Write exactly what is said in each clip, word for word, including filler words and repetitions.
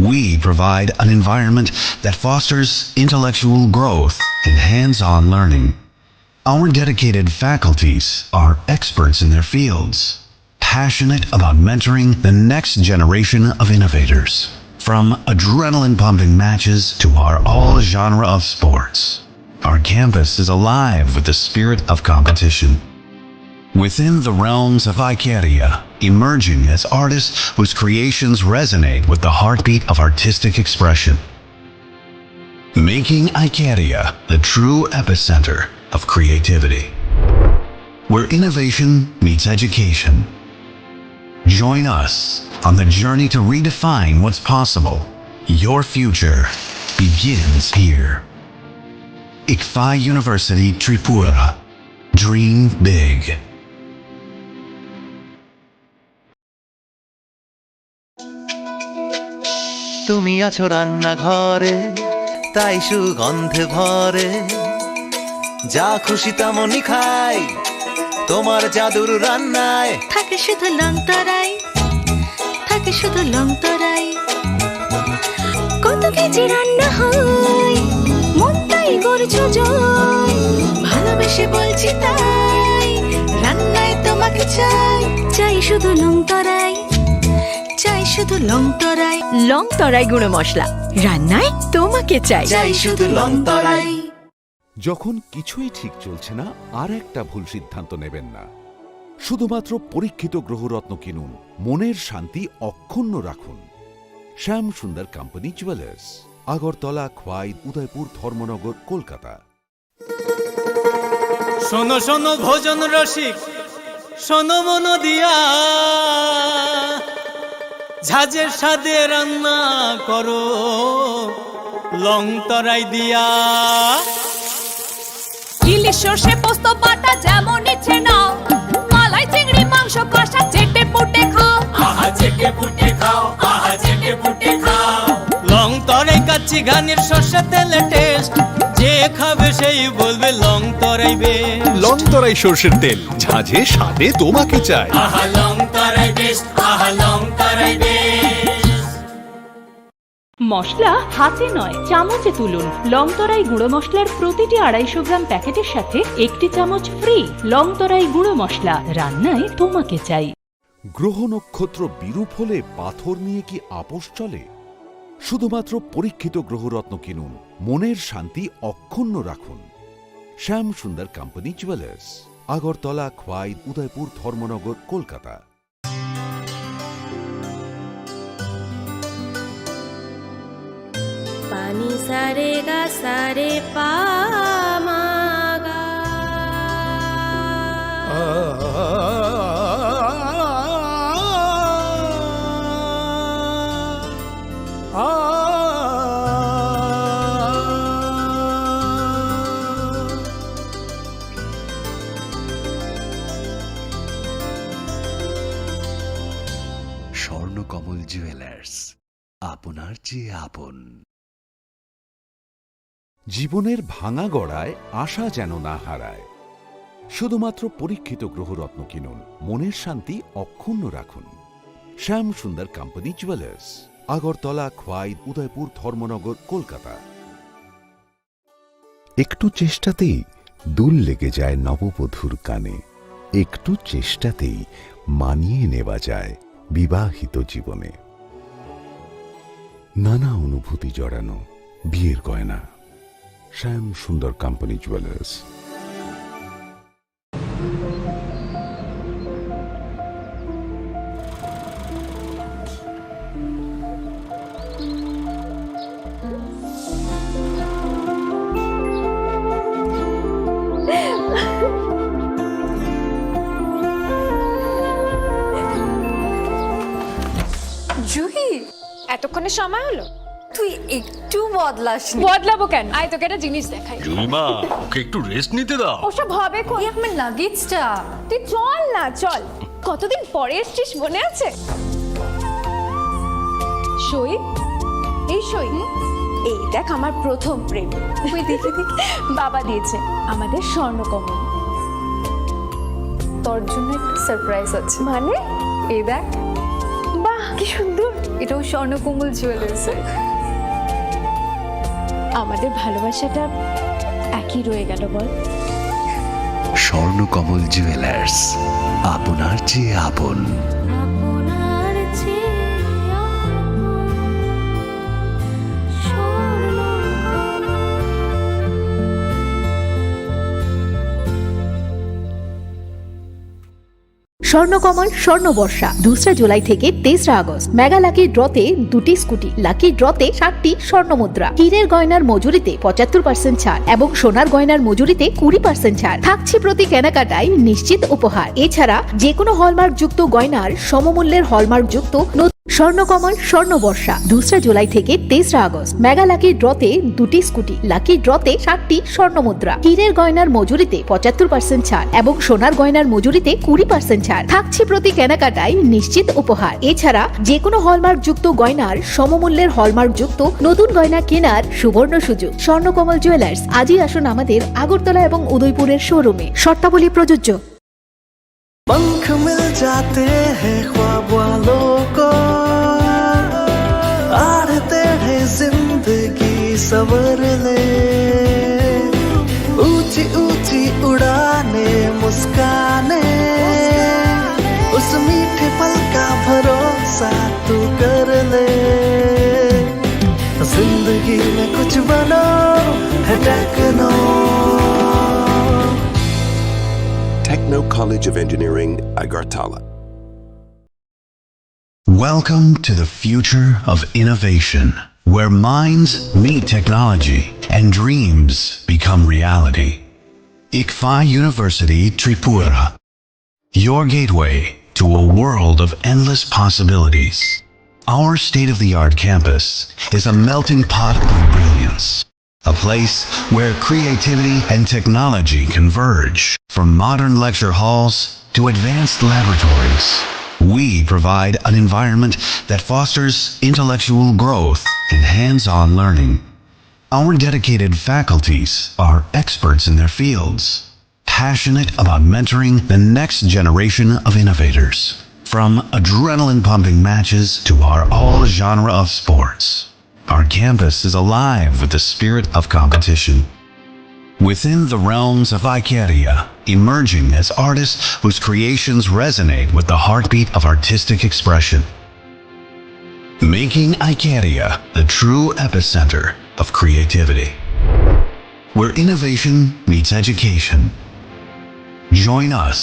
We provide an environment that fosters intellectual growth and hands-on learning. Our dedicated faculties are experts in their fields, passionate about mentoring the next generation of innovators. From adrenaline-pumping matches to our all-genre of sports, our campus is alive with the spirit of competition. Within the realms of Icaria, emerging as artists whose creations resonate with the heartbeat of artistic expression. Making Icaria the true epicenter of creativity, where innovation meets education. Join us on the journey to redefine what's possible. Your future begins here. ICFAI University Tripura. Dream big. তুমি আছো রান্নাঘরে, তাই সুগন্ধে ভরে। যা খুশি তেমনই খাই, তোমার জাদুর রান্নায়। থাকে শুধু লংতরাই, থাকে শুধু লংতরাই। কত কেজি রান্না হয়, মনটাই করছো জয়। ভালোবেসে বলছি তাই, রান্নায় তোমাকে চাই। চাই শুধু লংতরাই, চাই শুধু লংতরাই। লংতরাই গুঁড়ো মশলা, রান্নায় তোমাকে চাই। চাই শুধু লংতরাই। যখন কিছুই ঠিক চলছে না, আর একটা ভুল সিদ্ধান্ত নেবেন না। শুধুমাত্র পরীক্ষিত গ্রহরত্ন কিনুন, মনের শান্তি অক্ষুণ্ণ রাখুন। শ্যাম সুন্দর কোম্পানি জুয়েলার্স, আগরতলা, খোয়াই, উদয়পুর, ধর্মনগর, কলকাতা। শোনো শোনো ভোজন রসিক, শোনো মন দিয়া, ঝাঁঝের স্বাদে রান্না করো লং তরাই দিয়া। ইলিশ সর্ষে পোস্ত বাটা যেমন ইচ্ছে নাও, মালাই চিংড়ি মাংস কষা চেটে পুটে খাও। আহা চেটে পুটে খাও, আহা চেটে পুটে খাও। লং তরাই কাচ্চি ঘানির সর্ষে তেলে টেস্ট, যে খাবে সেই বলবে লং তরাই বেস্ট। লং তরাই সর্ষের তেল, ঝাঁঝে স্বাদে তোমাকে চাই। আহা লং তরাই বেস্ট, আহা লং তরাই বেস্ট। মশলা হাতে নয়, চামচে তুলুন। লং তরাই গুঁড়ো মশলার প্রতিটি আড়াইশো গ্রাম প্যাকেটের সাথে একটি চামচ ফ্রি। লং তরাই গুঁড়ো মশলা, রান্নায় তোমাকে চাই। গ্রহ নক্ষত্র বিরূপ হলে পাথর নিয়ে কি আপোষ চলে? শুধুমাত্র পরীক্ষিত গ্রহরত্ন কিনুন, মনের শান্তি অক্ষুণ্ণ রাখুন। Shyam Sundar company jewellers, Agartala, Khowai, Udaipur, Dharmanagar, Kolkata. Pani sare ga sare pa ma ga. Swarnakamal jewellers, আপনার চেয়ে আপন। জীবনের ভাঙা গড়ায় আশা যেন না হারায়। শুধুমাত্র পরীক্ষিত গ্রহরত্ন কিনুন, মনের শান্তি অক্ষুণ্ণ রাখুন। শ্যাম সুন্দর কোম্পানি জুয়েলার্স, আগরতলা, খোয়াই, উদয়পুর, ধর্মনগর, কলকাতা। একটু চেষ্টাতেই দুল লেগে যায় নববধূর কানে, একটু চেষ্টাতেই মানিয়ে নেওয়া যায় বিবাহিত জীবনে। নানা অনুভূতি জড়ানো বিয়ের গয়না। শ্যাম সুন্দর কোম্পানি জুয়েলার্স। জুহি, এতক্ষণে সময় হলো? তুই একটু বদলাসনি। বদলাবো কেন? আয়, তোকে একটা জিনিস দেখাই। জুইমা, ওকে একটু রেস্ট নিতে দাও। ওসব হবে কোন? এই আমার লাগেজটা। তুই চল না, চল। কতদিন পরে এসছিস, মনে আছে? সই, এই সই। এই দেখ, আমার প্রথম প্রেম। ওই দেখি, দেখি। বাবা দিয়েছে আমাদের স্বর্ণকমল। তোর জন্য একটা সারপ্রাইজ আছে। মানে? এই দেখ। বাহ, কি সুন্দর। এটাও স্বর্ণকমল জুয়েলার্সের। আমাদের ভালোবাসাটা একই রয়ে গেল, বল? স্বর্ণকমল জুয়েলার্স, আপনার চেয়ে আপন। আপনার চেয়ে আপন। স্বর্ণকমল স্বর্ণবর্ষা, দোসরা জুলাই থেকে তেসরা আগস্ট। মেগা লাকি ড্রতে দুটি স্কুটি, লাকি ড্রতে সাতটি স্বর্ণ মুদ্রা, হীরের গয়নার মজুরিতে পঁচাত্তর পার্সেন্ট ছাড় এবং সোনার গয়নার মজুরিতে কুড়ি পার্সেন্ট ছাড় থাকছে। প্রতি কেনাকাটায় নিশ্চিত উপহার। এছাড়া যে কোনো হলমার্কযুক্ত গয়নার সমমূল্যের হলমার্কযুক্ত নতুন স্বর্ণকমল স্বর্ণবর্ষা, দোসরা জুলাই থেকে তেসরা আগস্ট। মেগা লাকি ড্রতে দুটি স্কুটি, লাকি ড্রতে সাতটি স্বর্ণ মুদ্রা, হীরের গয়নার মজুরিতে পঁচাত্তর পার্সেন্ট ছাড় এবং সোনার গয়নার মজুরিতে কুড়ি পার্সেন্ট ছাড় থাকছে। প্রতি কেনাকাটায় নিশ্চিত উপহার। এছাড়া যে কোনো হলমার্কযুক্ত গয়নার সমমূল্যের হলমার্কযুক্ত নতুন গয়না কেনার সুবর্ণ সুযোগ। স্বর্ণকমল জুয়েলার্স, আজই আসুন আমাদের আগরতলা এবং উদয়পুরের শোরুমে। শর্তাবলী প্রযোজ্য। पंख मिल जाते हैं ख्वाब वालों को, आड़े टेढ़े जिंदगी संवर ले। ऊंची ऊंची उड़ाने, मुस्काने, उस मीठे पल का भरोसा तू कर ले। जिंदगी में कुछ बनो है techno. Techno College of Engineering, Agartala. Welcome to the future of innovation, where minds meet technology and dreams become reality. ICFAI University Tripura, your gateway to a world of endless possibilities. Our state-of-the-art campus is a melting pot of brilliance, a place where creativity and technology converge. From modern lecture halls to advanced laboratories, we provide an environment that fosters intellectual growth and hands-on learning. Our dedicated faculties are experts in their fields, passionate about mentoring the next generation of innovators. From adrenaline-pumping matches to our all genre of sports, our campus is alive with the spirit of competition. Within the realms of Icaria, emerging as artists whose creations resonate with the heartbeat of artistic expression. Making Icaria the true epicenter of creativity, where innovation meets education. Join us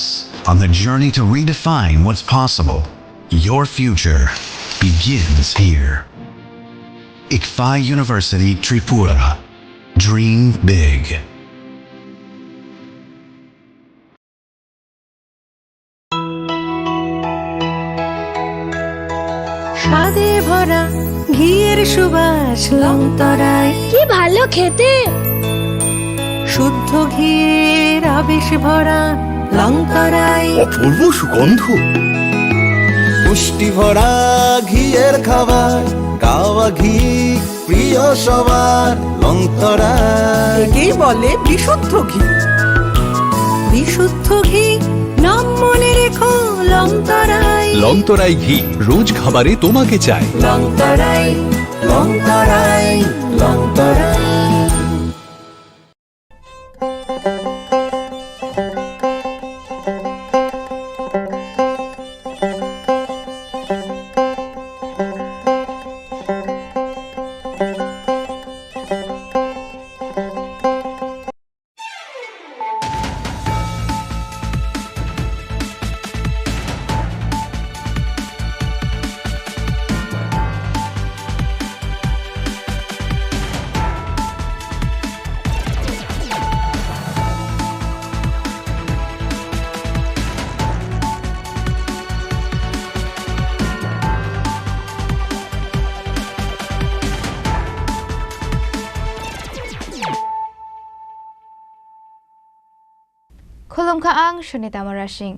on the journey to redefine what's possible. Your future begins here. ICFAI University Tripura. Dream big. স্বাদে ভরা ঘিয়ের সুবাস লংতরাই। কি ভালো খেতে। শুদ্ধ ঘিয়ের আবেশ ভরা লংতরাই। অপূর্ব সুগন্ধ। পুষ্টি ভরা ঘিয়ের খাবার, কাওয়া ঘি প্রিয় সবার লংতরাই। একেই বলে বিশুদ্ধ ঘি। বিশুদ্ধ ঘি নাম মনে রেখো লংতরাই। লংতরাই ঘি রোজ খাবারে তোমাকে চাই। লংতরাই, লংতরাই, লংতরাই। Khulumkha ang Sunita Murasing.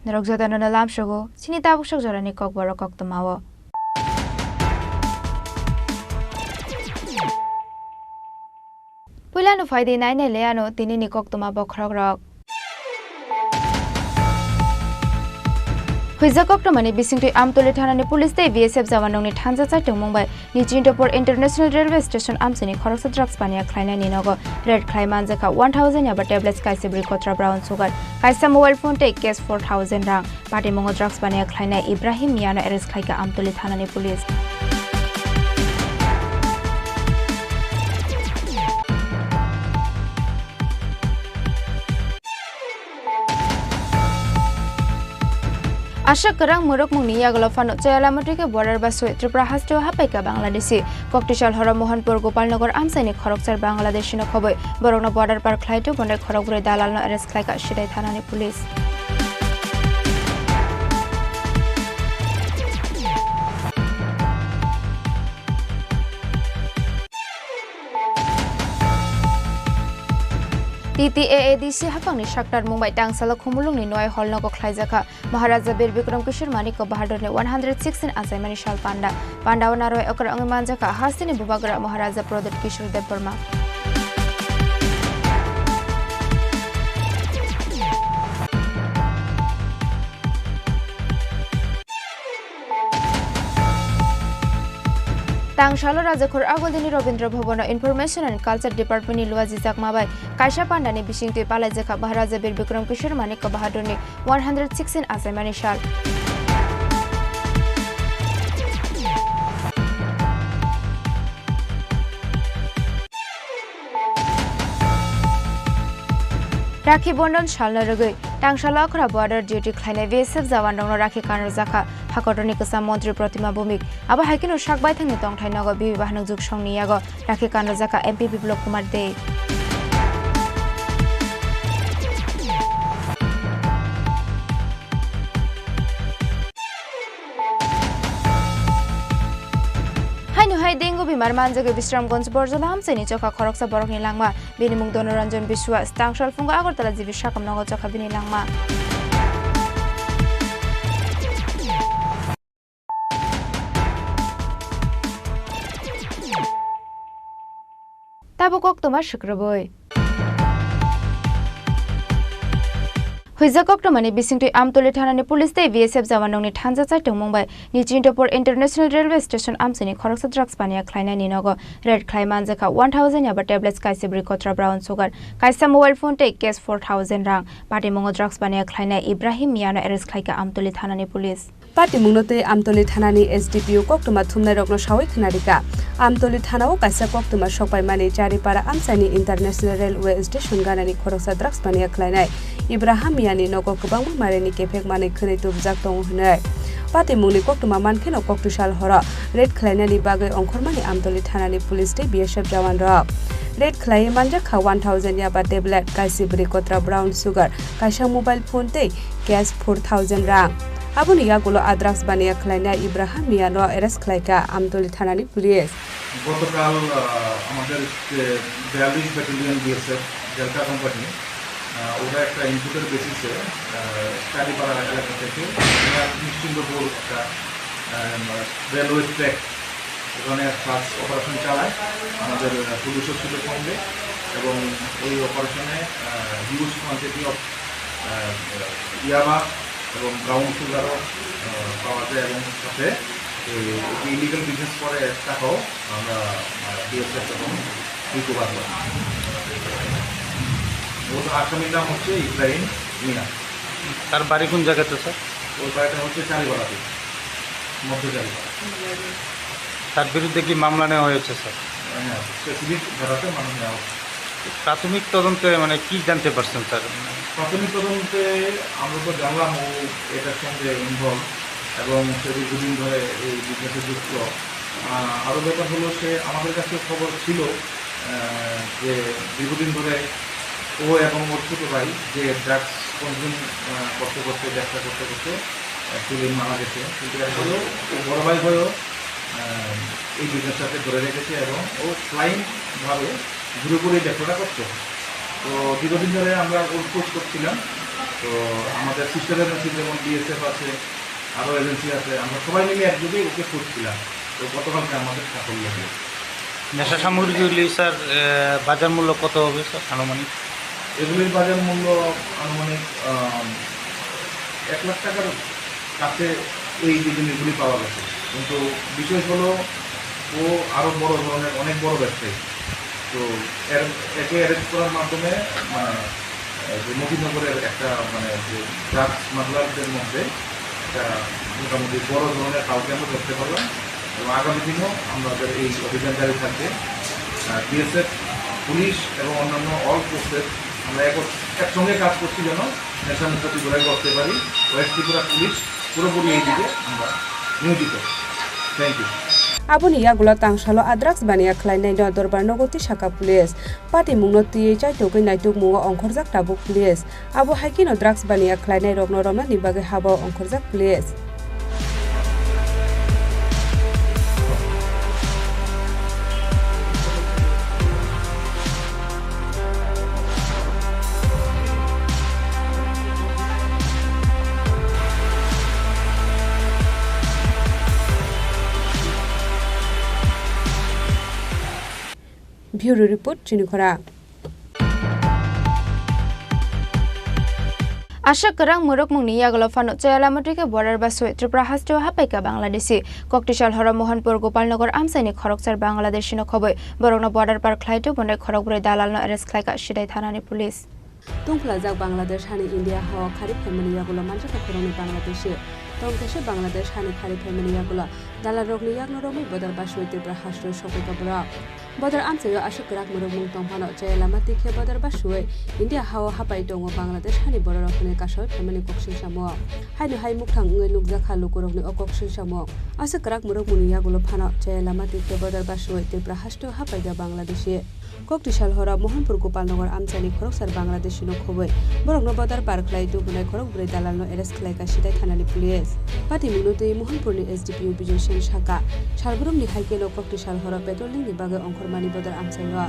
Norok jotono no lamsogo chini tabuk sok jorani kokborok koktwmao. Puilano phaidi nainai le ano tinini koktwma bokhorokrok. Huijak koktwmani bisingtwi Amtoli thanani police tei B S F jawanrokni thansa chaitongmung bai Nichintopur International Railway Station amchaini khoroksa drugs paniya khlainaini nogo raid khlai manjakha one thousand yaba tablets, kaisa bwrwi kotra brown sugar, kaisa mobile phone tei cash four thousand rang. Patimungo drugs paniya khlainai Ibrahim Miyano arrest khlaikha Amtoli thanani police. Aswk kwrwng mwrwkmungni yagulo phano Chayalamatwi khe border basoi Tripura hasteo hapaikha Bangladeshi. Koktisal horo Mohanpur Gopalnagar amchaini khoroksa Bangladeshi no khobwi borokno border par khlai tubunai khorokbrwi dalalno arrest khlaikha Sidai thanani police. T T A A D C haphangni saktarmung bai tangsalo Khumulwngni Noai Hall nogo khlaijakha Maharaja Bir Bikram Kishore Manikya Bahadurni one hundred sixteen achaimani sal panda. Pandao narwai okra wngwi manjakha hasteni bubagra Maharaja Pradyut Kishore Debbarma. Tangsalo Rajakhor Agultini Rabindra Bhavan o Information and Culture Department ni luajijakma bai kaisa pandani bisingtwi palaijakha Maharaja Bir Bikram Kishore Manikya Bahadurni one hundred sixteen achaimani sal. Rakhi Bondon salno rwgwi tangsalo okra border duty khlainai B S F jawanrokno rakhi kanrwjakha Hakotorni kwcham montri Protima Bhumik. Abo hai kheno sak baithangni tongthai nogo B B Bahanok Juksongni yago rakhi kanrwjakha M P Biplop Kumar Dey. Haino hai dengue bemar manjagwi Bisramganj Borjola amchaini chokha khoroksa borokni langma. Bini mung Donoranjan Biswas, tangsal phungo Agartala G B sakam nogo chokha bini langma. Tabuk koktwma swkrwbwi. Huijak koktwmani bisingtwi Amtoli thanani police tei B S F jawanrokni thansa chaitongmung bai Nichintopur International Railway Station amchaini khoroksa drugs paniya khlainaini nogo raid khlai manjakha one thousand yaba tablets, kaisa bwrwi kotra brown sugar, kaisa mobile phone tei cash four thousand rang. Patimungo drugs paniya khlainai Ibrahim Miyano arrest khlaikha Amtoli thanani police. Patimungno tei Amtoli thanani S D P O koktwma thumnairokno sawi khwnarikha. Amtoli thanao kaisa koktwma sokpaimani Charipara amchaini International Railway Station ganani khoroksa drugs paniya khlainai Ibrahim Miyani nogo kwbangma marini kephek manwi khwnwi tubujak tongo hwnwi. Patimungni koktwma mankheno koktisal horo raid khlainani bagwi ongkhormani Amtoli thanani police tei B S F jawanrok. Raid khlaiwi manjakha one thousand yaba tablet, kaisa bwrwi kotra brown sugar, kaisa mobile phone tei cash four thousand rang. Aboni yagulo a drugs baniya khlainai Ibrahim Miyano arrest khlaikha Amtoli thanani police. গতকাল, আহ, আমাদের যে বিয়াল্লিশ battalion BSF delta company, আহ, ওরা একটা ইনপুটের বেসিসে, আহ, কালীপাড়া এলাকা থেকে নিশ্চিন্তপুর একটা, আহ, রেলওয়ে ট্র্যাক, ওখানে সার্চ অপারেশন চালায় আমাদের, আহ, পুলিশও ছিল সঙ্গে এবং ওই অপারেশনে, আহ, হিউজ কোয়ান্টিটি অফ আহ, ইয়াবা এবং ব্রাউন সুগারও, আহ, পাওয়া যায় এবং সাথে এই, এই ইলিগাল বিজনেস করে টাকাও আমরা, আহ, বিএসএফ এবং রিকভার করি। মূলত আসামির নাম হচ্ছে ইব্রাহিম মিয়া। তার বাড়ি কোন জায়গাতে, স্যার? ওর বাড়িটা হচ্ছে চারিপাড়াতে, মধ্য চারিপাড়া। তার বিরুদ্ধে কি মামলা নেওয়া হয়েছে, স্যার? হ্যাঁ, স্পেসিফিক ধারাতে মামলা নেওয়া হচ্ছে। প্রাথমিক তদন্তে মানে কি জানতে পারছেন, স্যার? প্রাথমিক তদন্তে আমরা তো জানলাম ও এটার সঙ্গে ইনভলভ এবং সে দীর্ঘদিন ধরে এই বিজনেসে যুক্ত। আহ, আরও ব্যাপার হলো, সে আমাদের কাছে খবর ছিল, আহ, যে দীর্ঘদিন ধরে ও এবং ওর ছোটো ভাই যে ড্রাগস কনজিউম, আহ, করতে করতে, ব্যবসা করতে করতে অ্যাকচুয়ালি মারা গেছে। কিন্তু এরপরেও ও বড় ভাই হয়েও, আহ, এই বিজনেসটাকে ধরে রেখেছে এবং ও ফ্লাইংভাবে ঘুরে ঘুরে এই ব্যবসাটা করতো। তো দীর্ঘদিন ধরে আমরা ওর খোঁজ করছিলাম। তো আমাদের সিস্টার এজেন্সি যেমন বিএসএফ আছে, আরও এজেন্সি আছে, আমরা সবাই মিলে একযোগে ওকে খুঁজছিলাম। তো গতকালকে আমাদের সাফল্য হলো। নেশা সামগ্রীগুলি, স্যার, আহ, বাজার মূল্য কত হবে, স্যার, আনুমানিক? এগুলির বাজার মূল্য আনুমানিক, আম, এক লাখ টাকার কাছে এই যে জিনিসগুলি পাওয়া গেছে। কিন্তু বিষয় হলো, ও আরও বড় ধরনের, অনেক বড় ব্যবসায়ী। তো এর, একে অ্যারেস্ট করার মাধ্যমে, মানে, আহ, যে মতিনগরের একটা, মানে, যে ড্রাগ স্মাগলারদের মধ্যে একটা মোটামুটি বড় ধরনের কাউকে আমরা ধরতে পারলাম। এবং আগামী দিনও আমাদের এই অভিযান জারি থাকবে। আহ, বিএসএফ, পুলিশ এবং অন্যান্য অল ফোর্সেস আমরা এক-, একসঙ্গে কাজ করছি, যেন নেশামুক্ত ত্রিপুরায় করতে পারি। ওয়েস্ট ত্রিপুরা পুলিশ পুরোপুরি এই দিকে আমরা নিয়োজিত। Thank you. Aboni yagulo tangsalo a drugs baniya khlainaino dorbar nogo tisaka police. Patimungno twiwi chaitugwi naitukmungo ongkhorjak tabuk police. Abo hai kheno drugs baniya khlainairokno romnani bagwi habao ongkhorjak police. Bureau report, Chini Khorang. Aswk kwrak mwrwkmungni yagulo phano chaya lama twi khe border baswi Tripura hasteo hapaikha Bangladeshi. Koktisal horo Mohanpur Gopalnagar amchaini khoroksa Bangladeshino khobwi borokno border par khlai tubunai khorokbrwi dalalno arrest khlaikha Sidai thanani police. Tungphlajak Bangladesh hani India hao khari phaimani yagulo manjakha khoroknwi Bangladeshi. Tongthese Bangladesh hani khari phaimani yagulo dalalrokni yakno romwi border baswi Tripura hasteo sokphaikha borok. Border amchaio aswk kwrak mwrwkmung tongphano chaya lama twi khe border baswi India hao hapai tongo Bangladesh hani bororok hwnwi kasawi phaimani koksingsamung. Haino hai mukthang wngwi nukjakha lukurokni o koksingsamung. Aswk kwrak mwrwkmungni yagulo phano chaya lama twi khe border baswi Tripura hasteo hapaikha Bangladeshi. Koktisal horo Mohanpur Gopalnagar amchaini khoroksa Bangladeshino khobwi borokno border par khlai tubunai khorokbrwi dalalno arrest khlaikha Sidai thanani police. Patimungno twi Mohanpurni S D P O Bijoy Sen sakha, salbrumni hai kheno Koktisal horo patrolningni bagwi ongkhormani border amchaio.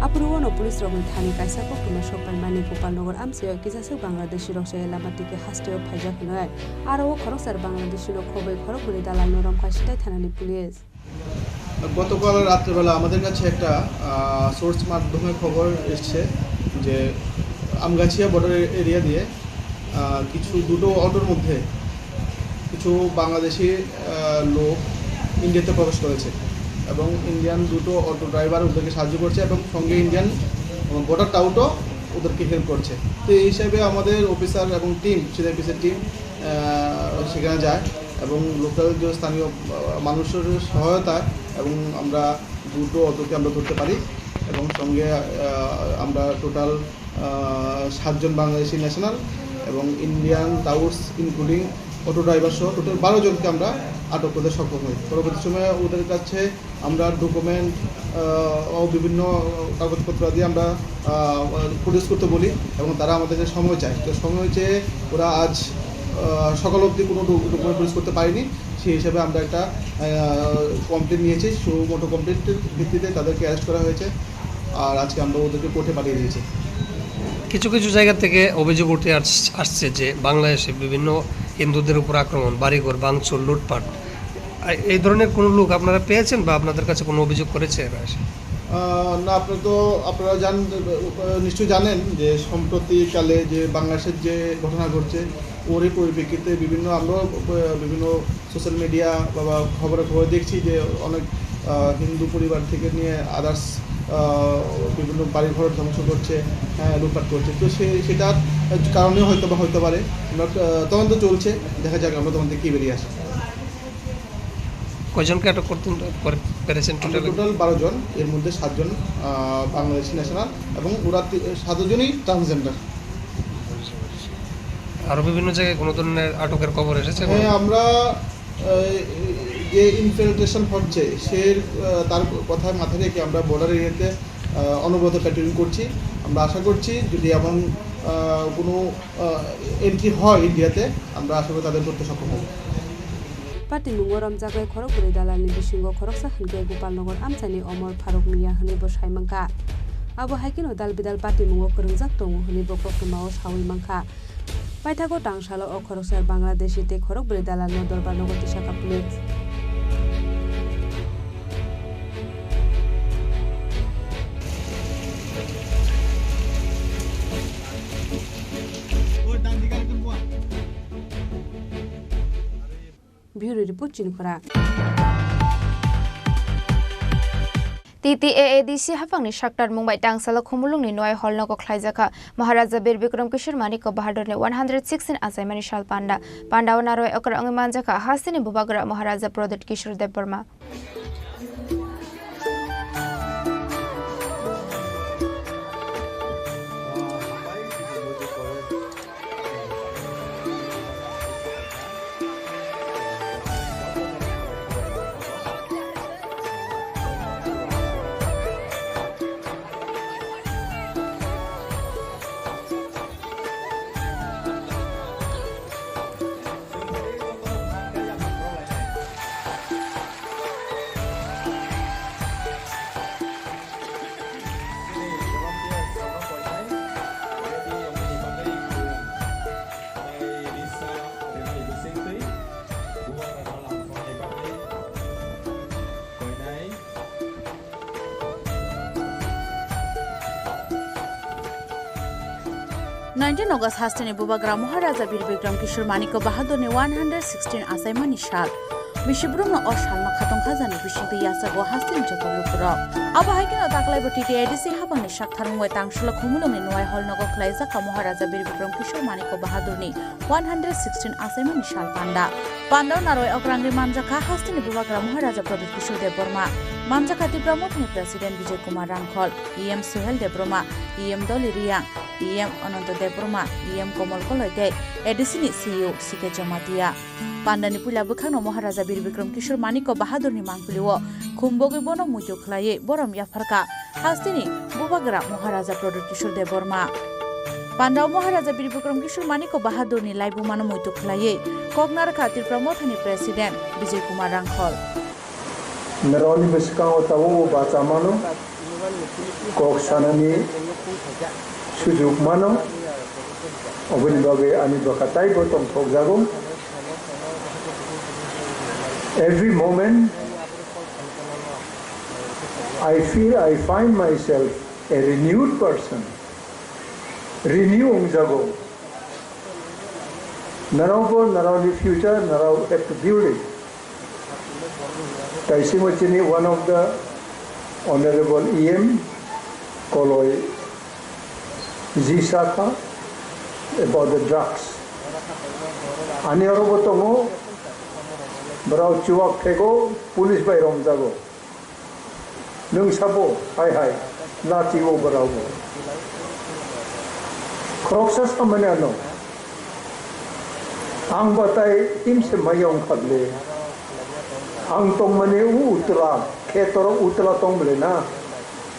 Aphuru uano police rokni thani kaisa koktwma sokpaimani Gopalnagar amchaio kisaswk Bangladeshi rok chaya lama twi khe hasteo phaijak hwnwi. Aro o khoroksa Bangladeshino khobwi khorokbrwi dalalno romkha Sidai thanani police. গতকাল রাত্রেবেলা আমাদের কাছে একটা, আহ, সোর্স মাধ্যমে খবর এসছে যে আমগাছিয়া বর্ডার এরিয়া দিয়ে, আহ, কিছু দুটো অটোর মধ্যে কিছু বাংলাদেশি, আহ, লোক ইন্ডিয়াতে প্রবেশ করেছে এবং ইন্ডিয়ান দুটো অটো ড্রাইভার ওদেরকে সাহায্য করছে এবং সঙ্গে ইন্ডিয়ান বর্ডার টাউটও ওদেরকে হেল্প করছে। তো এই হিসাবে আমাদের অফিসার এবং টিম, সিনিয়র অফিসার টিম, আহ, সেখানে যায় এবং লোকাল যে স্থানীয়, আহ, মানুষের সহায়তায় এবং আমরা দুটো অটোকে আমরা ধরতে পারি এবং সঙ্গে, আহ, আমরা টোটাল, আহ, সাতজন বাংলাদেশি ন্যাশনাল এবং Indian touts including auto driver সহ টোটাল বারো জনকে আমরা আটক করতে সক্ষম হই। পরবর্তী সময়ে ওদের কাছে আমরা ডকুমেন্ট, আহ, ও বিভিন্ন কাগজপত্র দিয়ে আমরা, আহ, প্রডিউস করতে বলি এবং তারা আমাদের কাছে সময় চায়। তো সময় চেয়ে ওরা আজ, আহ, সকাল অবধি কোনো ডকু-, ডকুমেন্ট প্রডিউস করতে পারেনি। সেই হিসাবে আমরা একটা, আহ, কমপ্লেন নিয়েছি, সুমোটো কমপ্লেনের ভিত্তিতে তাদেরকে অ্যারেস্ট করা হয়েছে। আর আজকে আমরা ওদেরকে কোর্টে পাঠিয়ে দিয়েছি। কিছু কিছু জায়গা থেকে অভিযোগ উঠে আস-, আসছে যে বাংলাদেশে বিভিন্ন হিন্দুদের উপর আক্রমণ, বাড়িঘর ভাঙচুর, লুটপাট। আ, এই ধরনের কোনো লোক আপনারা পেয়েছেন বা আপনাদের কাছে কোনো অভিযোগ করেছে এরা এসে? আহ, না, আপনারা তো, আপনারা জান-, আহ, নিশ্চয়ই জানেন যে সম্প্রতিকালে যে বাংলাদেশের যে ঘটনা ঘটছে, ওরই পরিপ্রেক্ষিতে বিভিন্ন, আমরাও, আহ, বিভিন্ন সোশ্যাল মিডিয়া বা, বা খবরে খবরে দেখছি যে অনেক, আহ, হিন্দু পরিবার থেকে নিয়ে আদার্স, আহ, বিভিন্ন বাড়িঘর ধ্বংস করছে, হ্যাঁ, লুটপাট করছে। তো সে, সেটার কারণে হয়তো বা হতে পারে। আমরা, আহ, তদন্ত চলছে, দেখা যাক আমরা তদন্ত থেকে কী বেরিয়ে আসে। কয়জনকে আটক করতে, করে, পেরেছেন আমরা টোটাল? টোটাল বারো জন, এর মধ্যে সাতজন, আহ, বাংলাদেশি ন্যাশনাল এবং ওরা তি-, সাতজনই ট্রান্সজেন্ডার। আরো বিভিন্ন জায়গায় কোনো ধরনের আটকের খবর এসেছে? হ্যাঁ, আমরা, আহ, যে ইনফিল্ট্রেশন হচ্ছে, সে, আহ, তার কথা মাথায় রেখে আমরা বর্ডার এরিয়াতে, আহ, অনবরত প্যাট্রোলিং করছি। আমরা আশা করছি যদি এমন, আহ, কোনো, আহ, এন্ট্রি হয় ইন্ডিয়াতে, আমরা আশা করি তাদের ধরতে সক্ষম হব। Patimungo romjaknai khorokbrwi dalalni bisingo khoroksa hwnkhe Gopalnagar amchaini Omor Faruk Miya hwnwi bo sai mankha. Abo hai kheno dal bidal patimungo kwrwngjak tongo hwnwi bo koktwmao saui mankha. Paithago tangsalo o khoroksa Bangladeshi tei khorokbrwi dalalno dorbarnogo tisakha police. Bureau Report, Chinikhora. T T A A D C haphangni saktarmung bai tangsalo Khumulwngni Nwai Hall nogo khlaijakha Maharaja Bir Bikram Kishore Manikya Bahadurni one hundred sixteen achaimani sal panda. Pandao narwai okra wngwi manjakha hasteni bubagra Maharaja Pradyut Kishore Debbarma. Nineteen August hasteni bubagra Maharaja Bir Bikram Kishore Manikya Bahadurni one hundred sixteen achaimani sal. Bisi borokno o salno khatong khajani bisingtwi yachago hasteni joto lukurok. Abo hai kheno taklaibo T T A A D C haphangni saktarmung bai tangsalo Khumulwngni Nwai Hall nogo khlaijak kha Maharaja Bir Bikram Kishore Manikya Bahadurni one hundred sixteen achaimani sal panda. Pandao narwai okra wngwi manjakha hasteni bubagra Maharaja Pradyut Kishore Debbarma. Manjakha Tipra Mothani President Bijay Kumar Rangkhol, E M Suhel Debbarma, E M Doli Reang, E M Ananto Debbarma, E M Komol Koloi tei A D C ni C E O C K Jamatia. Pandani puila bwkhakno Maharaja Bir Bikram Kishore Manikya Bahadurni mangpilio khumbogwi bono muitu khlaiwi borom yapharkha hasteni bubagra Maharaja Pradyut Kishore Debbarma. Pandao Maharaja Bir Bikram Kishore Manikya Bahadurni laibumano muitu khlaiwi kok narwkha Tipra Mothani President Bijay Kumar Rangkhol. Norokni bwskango tabukbo bacha mano, kok sanani sujuk mano, oboni bagwi ani bwkha taibo tongthokjago. Every moment I feel, I find myself a renewed person. Renew wngjago. Norokbo norokni future norok have to build it. Taisingo chini one of the honorable E M Koloi ji sakha about the drugs. Ani orobo tongo, borok chuwak phego, police bai romjago. Nwng sabo, hai hai, lati o borok bo. Khoroksa samani ano. Ang batai himse maya wngkha ble. Ang tongmani u utla, khe torok utla tong ble na.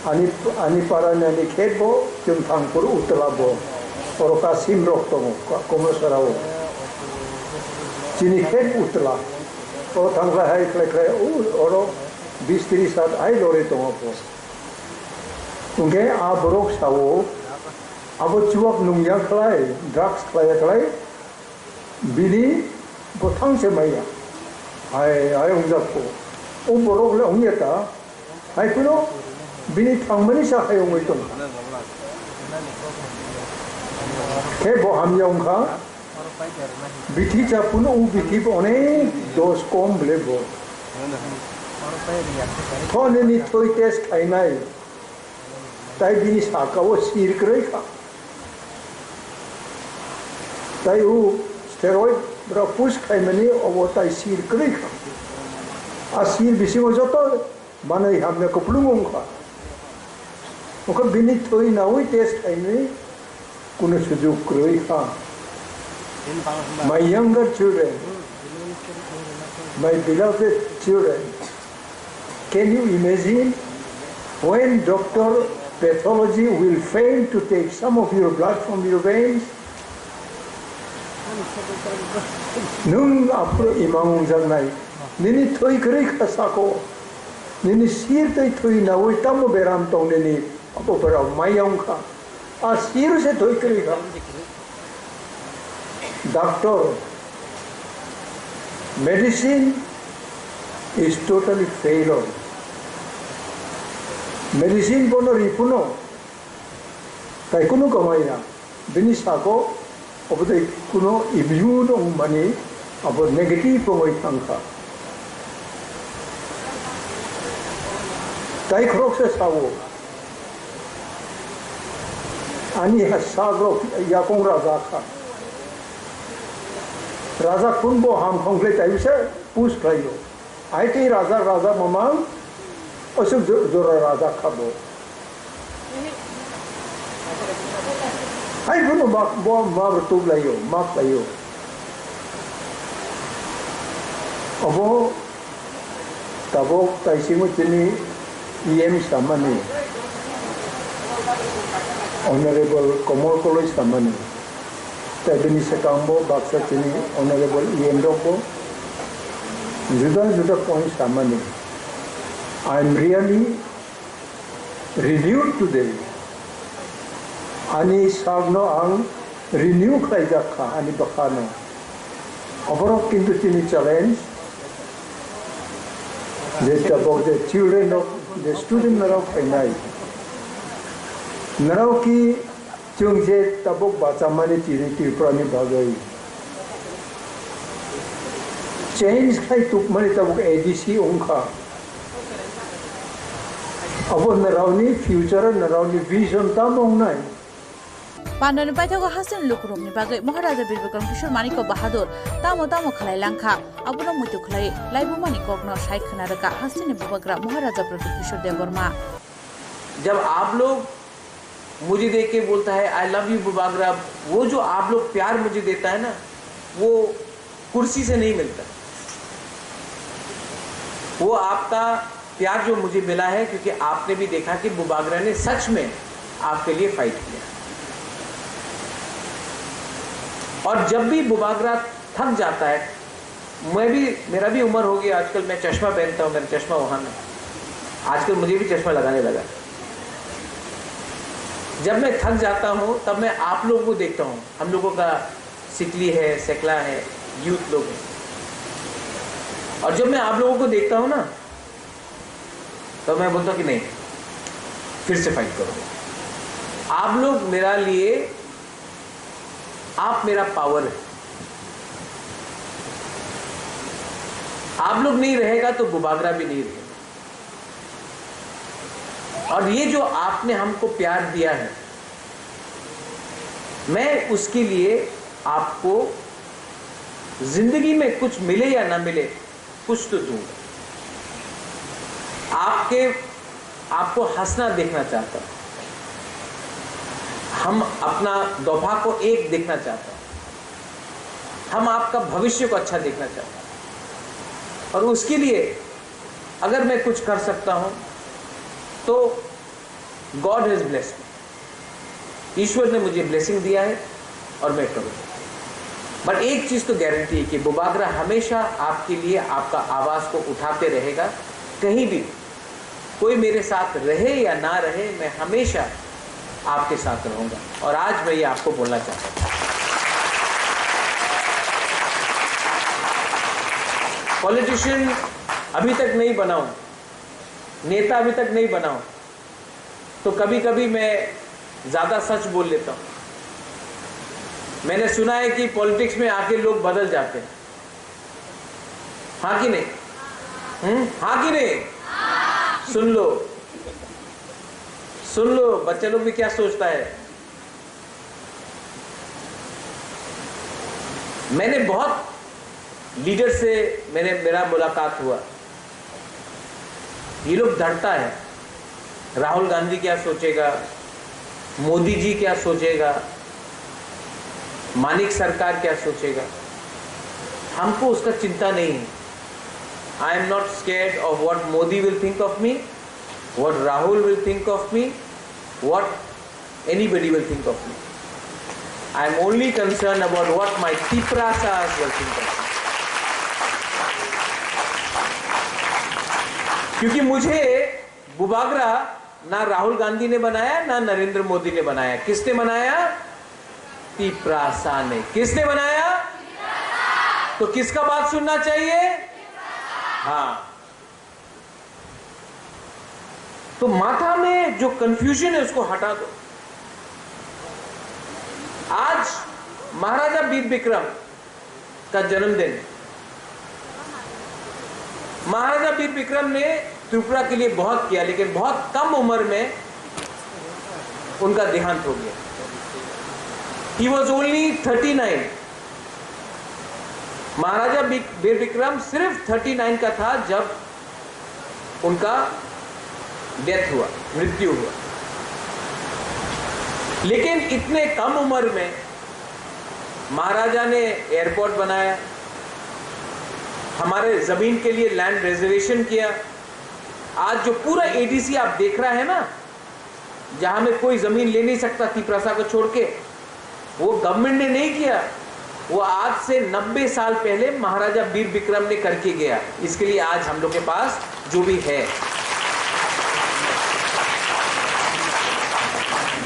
Ani, ani para ni ani khe bo, chwng thangphuru utla bo. Oro kasim rok tongo, ka-, Komosara o. Chini khe utla. O thangkhlai hai khlai khlai, u, oro bis tris hat hai lorwi tongo bo. Hwnkhe a borok sao, abo chuwak nungya khlai, drugs khlaiya khlai, bini bwthang se maya. Hai, hai wngjak kho. O borok le wngya ta, hai phano bini thangmani sa hai wngwi tongkha. Khe bo hamya wngkha. Bithi cha phano o bithi bo onek dos kom ble bo. Tho nini thoi test khainai. Tai bini saka o sir kwrwi kha. Tai o steroid rok push khaimani obo tai sir kwrwi kha. A sir bisingo joto manwi hamya kupulung wngkha. Wngkha bini thwi nawi test khaimani kuno sujuk kwrwi kha. My younger children, my beloved children, can you imagine when doctor pathology will fail to take some of your blood from your veins? Nwng aphuru imang wngjaknai, nini thwi kwrwi kha sako, nini sir twi thwi nawi tamo beram tong nini, abo borok maya wngkha. A sir se thwi kwrwi kha. Doctor, medicine is totally failure. Medicine bono ripuno, tai kunu kamaya. Bini sako, obodai kuno immune wngmani Abo negative wngwi thangkha. Tai khoroksa sao, ani ha sagrok yakung raja kha. Raja kunbo ham khongkhlai taibisa push khlaio. Ai tei raja, raja mamang aswk jo-, jora raja kha bo. Hai bono ma, bo ma rwtuk laio, ma khlaio. Obo tabok taisingo chini E M samani, Honorable Komol Koloi samani, tei bini swkangbo baksa chini Honorable E M rokbo juda juda point samani. I am really renewed today. Ani sakno ang renew khlaijak kha, ani bwkhano. Oborok kintu chini challenge, je tabok je children rok, je student rok phainai. Norok ki chwng je tabok bachamani tini Tripura ni bagwi change khai tukmani tabok A D C wngkha. Abo norokni future, norokni vision tamo wngnai? Pandani paithago hasteni lukurokni bagwi Maharaja Bir Bikram Kishore Manikya Bahadur tamo tamo khlai langkha, abono muitu khlai laibumani kokno sai khna rwkha hasteni bubagra Maharaja Pradyut Kishore Debbarma. जब आप लोग मुझे देख के बोलता है, "I love you Bubagra," वो जो आप लोग प्यार मुझे देता है ना, वो कुर्सी से नहीं मिलता। वो आपका प्यार जो मुझे मिला है, क्योंकि आपने भी देखा कि बुबागरा ने सच में आपके लिए फाइट किया। और जब भी बुबागरा थक जाता है, मैं भी, मेरा भी उम्र हो गया, आजकल मैं चश्मा पहनता हूँ, मेरा चश्मा वहाँ में, आजकल मुझे भी चश्मा लगाने लगा। जब मैं थक जाता हूँ, तब मैं आप लोगों को देखता हूँ, हम लोगों का सिकली है, सेकला है, यूथ लोग हैं। और जब मैं आप लोगों को देखता हूँ ना, तो मैं बोलता हूँ कि नहीं, फिर से फाइट करो। आप लोग मेरा लिए, आप मेरा पावर है। आप लोग नहीं रहेगा तो बुबागरा भी नहीं रहेगा। और ये जो आपने हमको प्यार दिया है, मैं उसके लिए आपको जिंदगी में कुछ मिले या ना मिले, कुछ तो दूंगा। आपके, आपको हंसना देखना चाहता हूं। हम अपना दोफा को एक देखना चाहता हूं। हम आपका भविष्य को अच्छा देखना चाहता हूं। और उसके लिए अगर मैं कुछ कर सकता हूं, तो God has blessed me। ईश्वर ने मुझे ब्लेसिंग दिया है और मैं करूँगा। बट एक चीज़ तो गारंटी है कि बुबागरा हमेशा आपके लिए आपका आवाज़ को उठाते रहेगा। कहीं भी कोई मेरे साथ रहे या ना रहे, मैं हमेशा आपके साथ रहूँगा। और आज मैं ये आपको बोलना चाहता हूँ। पॉलिटिशियन अभी तक नहीं बना हूँ, नेता अभी तक नहीं बना हूँ, तो कभी-कभी मैं ज़्यादा सच बोल लेता हूँ। मैंने सुना है कि पॉलिटिक्स में आके लोग बदल जाते हैं। हाँ कि नहीं? हम्म? हाँ कि नहीं? सुन लो, सुन लो, बच्चे लोग भी क्या सोचता है। मैंने बहुत लीडर से मैंने, मेरा मुलाकात हुआ। ये लोग डरता है, राहुल गांधी क्या सोचेगा, मोदी जी क्या सोचेगा, मानिक सरकार क्या सोचेगा। हमको उसका चिंता नहीं है। I am not scared of what Modi will think of me, what Rahul will think of me, what anybody will think of me. I am only concerned about what my Tiprasas will think of me. क्योंकि मुझे बुबागरा ना राहुल गांधी ने बनाया, ना नरेंद्र मोदी ने बनाया। किसने बनाया? तिप्रासा ने। किसने बनाया? तो किसका बात सुनना चाहिए? हाँ। तो माथा में जो कंफ्यूजन है, उसको हटा दो। आज महाराजा वीर विक्रम का जन्मदिन, महाराजा वीर विक्रम ने त्रिपुरा के लिए बहुत किया, लेकिन बहुत कम उम्र में उनका देहांत हो गया। He was only thirty nine। महाराजा बि- वीर विक्रम सिर्फ थर्टी नाइन का था जब उनका डेथ हुआ, मृत्यु हुआ। लेकिन इतने कम उम्र में महाराजा ने एयरपोर्ट बनाया, हमारे जमीन के लिए लैंड रिजर्वेशन किया। आज जो पूरा एडीसी आप देख रहा है ना, जहां में कोई जमीन ले नहीं सकता तिपरासा को छोड़ के, वो गवर्नमेंट ने नहीं किया, वो आज से नब्बे साल पहले महाराजा वीर विक्रम ने करके गया। इसके लिए आज हम लोग के पास जो भी है,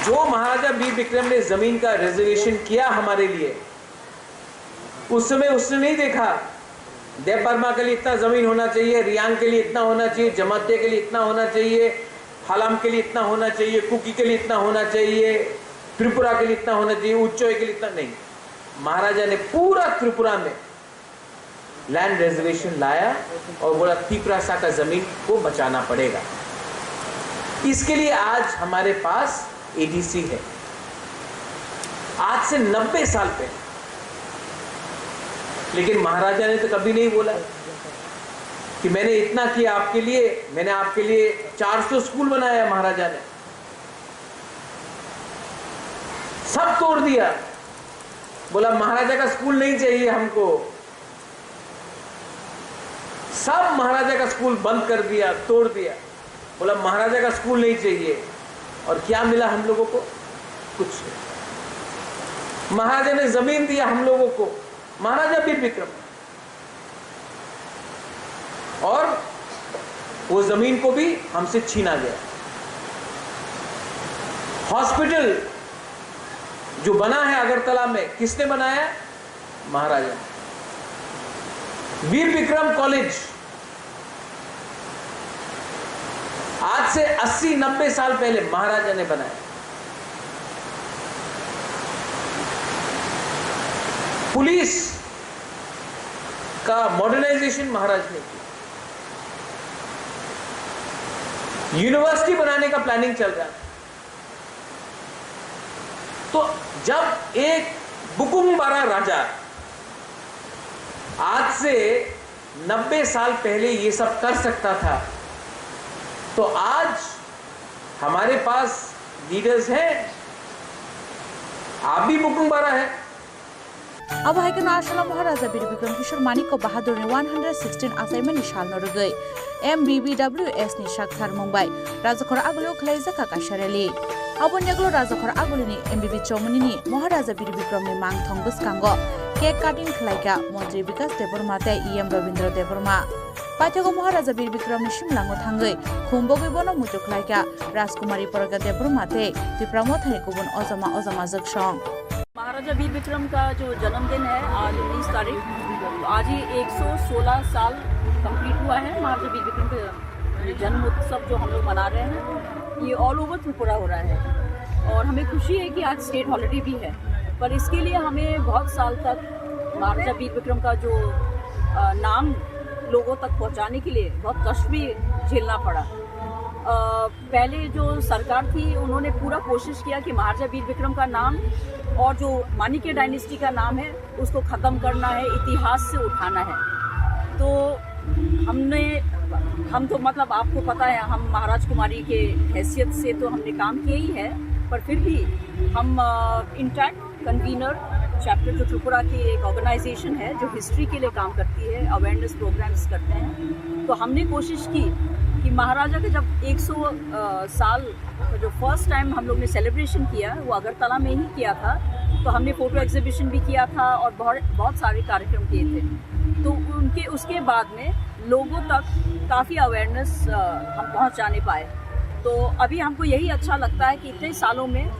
जो महाराजा वीर विक्रम ने जमीन का रिजर्वेशन किया हमारे लिए, उस समय उसने नहीं देखा देव वर्मा के लिए इतना जमीन होना चाहिए, रियांग के लिए इतना होना चाहिए, जमातिया के लिए इतना होना चाहिए, फालाम के लिए इतना होना चाहिए, कुकी के लिए इतना होना चाहिए, त्रिपुरा के लिए इतना होना चाहिए, उच्चय के लिए इतना नहीं। महाराजा ने पूरा त्रिपुरा में लैंड रिजर्वेशन लाया और बोला, तिपरासा का जमीन को बचाना पड़ेगा। इसके लिए आज हमारे पास एडीसी है, आज से नब्बे साल पहले। लेकिन महाराजा ने तो कभी नहीं बोला कि मैंने इतना किया आपके लिए, मैंने आपके लिए चार सौ स्कूल बनाया महाराजा ने। सब तोड़ दिया। बोला, महाराजा का स्कूल नहीं चाहिए हमको। सब महाराजा का स्कूल बंद कर दिया, तोड़ दिया। बोला, महाराजा का स्कूल नहीं चाहिए। और क्या मिला हम लोगों को? कुछ नहीं। महाराजा ने जमीन दिया हम लोगों को, महाराजा वीर विक्रम, और वो जमीन को भी हमसे छीना गया। हॉस्पिटल जो बना है अगरतला में, किसने बनाया? महाराजा। वीर विक्रम कॉलेज आज से अस्सी नब्बे साल पहले महाराजा ने बनाया। पुलिस का मॉडर्नाइजेशन महाराज ने किया। यूनिवर्सिटी बनाने का प्लानिंग चल रहा है। तो जब एक बुकुंगबारा राजा आज से नब्बे साल पहले ये सब कर सकता था, तो आज हमारे पास लीडर्स हैं। आप भी बुकुंगबारा है। Abo hai kheno aswkno Maharaja Bir Bikram Kishore Manikya Bahadurni one hundred sixteen achaimani salno rwgwi M B B W S ni sak tharmung bai Rajakhor Agulio khwlaijak kha kaisa rally. Aboni yagulo Rajakhor Agulini M B B Chomunini Maharaja Bir Bikramni mangthong bwskango cake cutting khwlaikha Montri Bikas Debbarma tei E M Rabindra Debbarma. Paithago Maharaja Bir Bikramni simlango thangwi khumbogwi bono muitu khwlaikha Rajkumari Pragya Debbarma tei Tipra Mothani kubun ojama ojama jwksong. Maharaja वीर विक्रम का जो जन्मदिन है आज उन्नीस तारीख, तो आज ही एक सौ सोलह साल कंप्लीट हुआ है महाराजा वीर विक्रम के जन्म उत्सव जो हम लोग मना रहे हैं। ये ऑल ओवर त्रिपुरा हो रहा है और हमें खुशी है कि आज स्टेट हॉलिडे भी है, पर इसके लिए हमें बहुत साल तक महाराजा वीर विक्रम का जो अ, नाम लोगों तक पहुंचाने के लिए बहुत कष्ट भी झेलना पड़ा। अ, पहले जो सरकार थी, उन्होंने पूरा कोशिश किया कि महाराजा वीर विक्रम का नाम और जो माणिक्य डायनेस्टी का नाम है, उसको ख़त्म करना है, इतिहास से उठाना है। तो हमने, हम तो, मतलब, आपको पता है, हम महाराज कुमारी के हैसियत से तो हमने काम किया ही है, पर फिर भी हम, अ, इंटैक्ट कन्वीनर चैप्टर जो त्रिपुरा की एक ऑर्गेनाइजेशन है जो हिस्ट्री के लिए काम करती है, अवेयरनेस प्रोग्राम्स करते हैं, तो हमने कोशिश की कि महाराजा के जब एक सौ, अ, साल का जो फर्स्ट टाइम हम लोग ने सेलिब्रेशन किया, वो अगरतला में ही किया था। तो हमने फोटो एग्जीबिशन भी किया था और बहुत, बहुत सारे कार्यक्रम किए थे। तो उनके, उसके बाद में लोगों तक काफ़ी अवेयरनेस, अ, हम पहुंचाने पाए। तो अभी हमको यही अच्छा लगता है कि इतने सालों में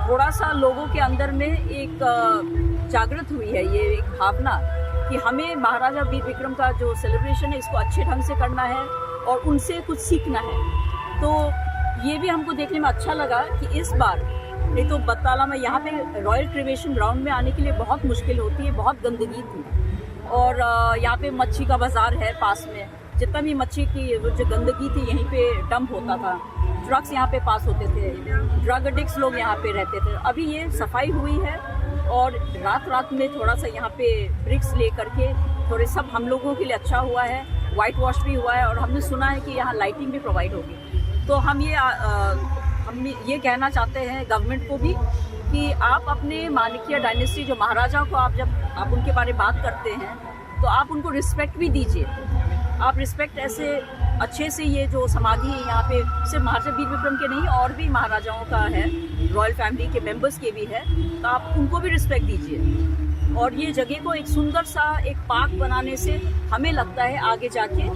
थोड़ा सा लोगों के अंदर में एक, अ, जागृत हुई है ये एक भावना कि हमें महाराजा वीर विक्रम का जो सेलिब्रेशन है, इसको अच्छे ढंग से करना है और उनसे कुछ सीखना है। तो ये भी हमको देखने में अच्छा लगा कि इस बार, नहीं तो बत्ताला में यहाँ पे रॉयल क्रिमेशन ग्राउंड में आने के लिए बहुत मुश्किल होती है, बहुत गंदगी थी। और, अ, यहाँ पे मच्छी का बाज़ार है पास में, जितना भी मच्छी की वो जो गंदगी थी, यहीं पे डंप होता था, ड्रग्स यहाँ पे पास होते थे, ड्रग एडिक्ट्स लोग यहाँ पे रहते थे। अभी ये सफाई हुई है और रात रात में थोड़ा सा यहाँ पे ब्रिक्स ले करके थोड़े सब हम लोगों के लिए अच्छा हुआ है, वाइट वॉश भी हुआ है और हमने सुना है कि यहाँ लाइटिंग भी प्रोवाइड होगी। तो हम ये आ, आ, हम ये कहना चाहते हैं गवर्नमेंट को भी कि आप अपने माणिक्य डायनेस्टी, जो महाराजा को आप जब आप उनके बारे में बात करते हैं, तो आप उनको रिस्पेक्ट भी दीजिए। आप रिस्पेक्ट ऐसे अच्छे से, ये जो समाधि है यहाँ पे सिर्फ महाराजा वीर विक्रम के नहीं, और भी महाराजाओं का है, रॉयल फैमिली के मेंबर्स के भी है, तो आप उनको भी रिस्पेक्ट दीजिए। और ये जगह को एक सुंदर सा एक पार्क बनाने से हमें लगता है आगे जाके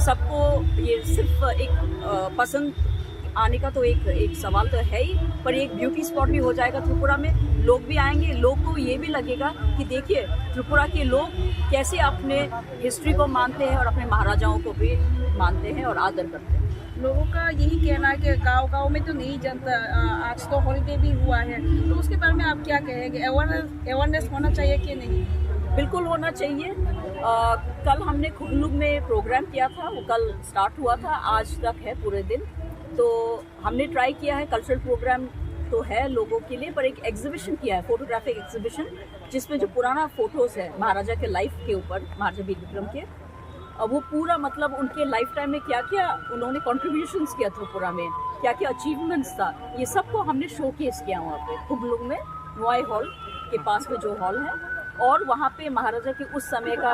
सबको ये सिर्फ एक, अ, पसंद आने का तो एक, एक सवाल तो है ही, पर एक ब्यूटी स्पॉट भी हो जाएगा त्रिपुरा में। लोग भी आएंगे, लोग को ये भी लगेगा कि देखिए त्रिपुरा के लोग कैसे अपने हिस्ट्री को मानते हैं और अपने महाराजाओं को भी मानते हैं और आदर करते हैं। लोगों का यही कहना है कि गांव गांव में तो नहीं जनता, अ, आज तो हॉलीडे भी हुआ है, तो उसके बारे में आप क्या कहेंगे? अवेयरनेस, अवेयरनेस होना चाहिए कि नहीं? बिल्कुल होना चाहिए। अ, कल हमने खुगलुग में प्रोग्राम किया था, वो कल स्टार्ट हुआ था, आज तक है पूरे दिन। तो हमने ट्राई किया है, कल्चरल प्रोग्राम तो है लोगों के लिए, पर एक एग्जीबिशन किया है, फोटोग्राफिक एग्जीबिशन, जिसमें जो पुराना फोटोज है महाराजा के लाइफ के ऊपर, महाराजा वीर विक्रम के, अब वो पूरा, मतलब, उनके लाइफ टाइम में क्या क्या उन्होंने कॉन्ट्रीब्यूशंस किया त्रिपुरा में, क्या क्या अचीवमेंट्स था, ये सबको हमने शोकेस किया वहाँ पे खुगलुग में, नुआई हॉल के पास में जो हॉल है। और वहाँ पे महाराजा के उस समय का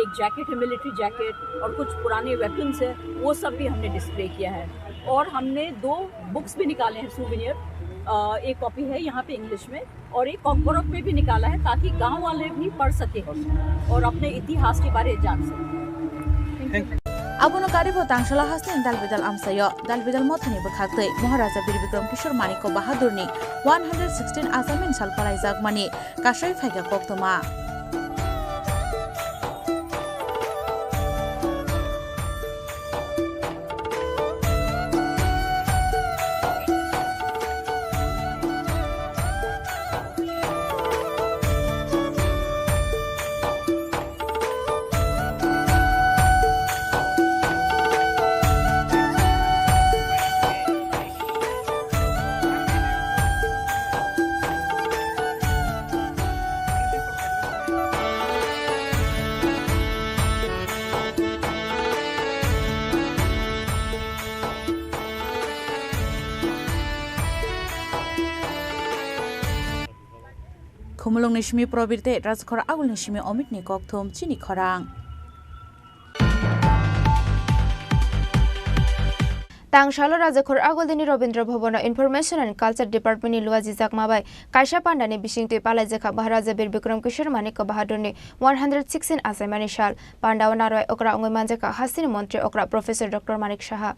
एक जैकेट है, मिलिट्री जैकेट, और कुछ पुराने वेपन्स है, वो सब भी हमने डिस्प्ले किया है। और हमने दो बुक्स भी निकाले हैं, सूवेनियर। एक कॉपी है यहाँ पे इंग्लिश में और एक कॉकबोरोक में भी निकाला है, ताकि गांव वाले भी पढ़ सके और अपने इतिहास के बारे में जान सके। Abono karwi bo Tangsala hasteni dalbidal amchaio dalbidal mothani bwkhaktwi Maharaja Bir Bikram Kishore Manikya Bahadurni one hundred sixteen achaimani sal palaijakmani kasui phaikha koktwma. Khumulwngni simi Probir tei Rajkhor Agulni simi Omitni kokthum chini khorang. Tangsalo Rajakhor Agulni Rabindra Bhavan o Information and Culture Department ni luajijakma bai kaisa pandani bisingtwi palaijakha Maharaja Bir Bikram Kishore Manikya Bahadurni one hundred sixteen achaimani sal. Pandao narwai okra wngwi manjakha hasteni montri okra Professor Doctor Manik Saha.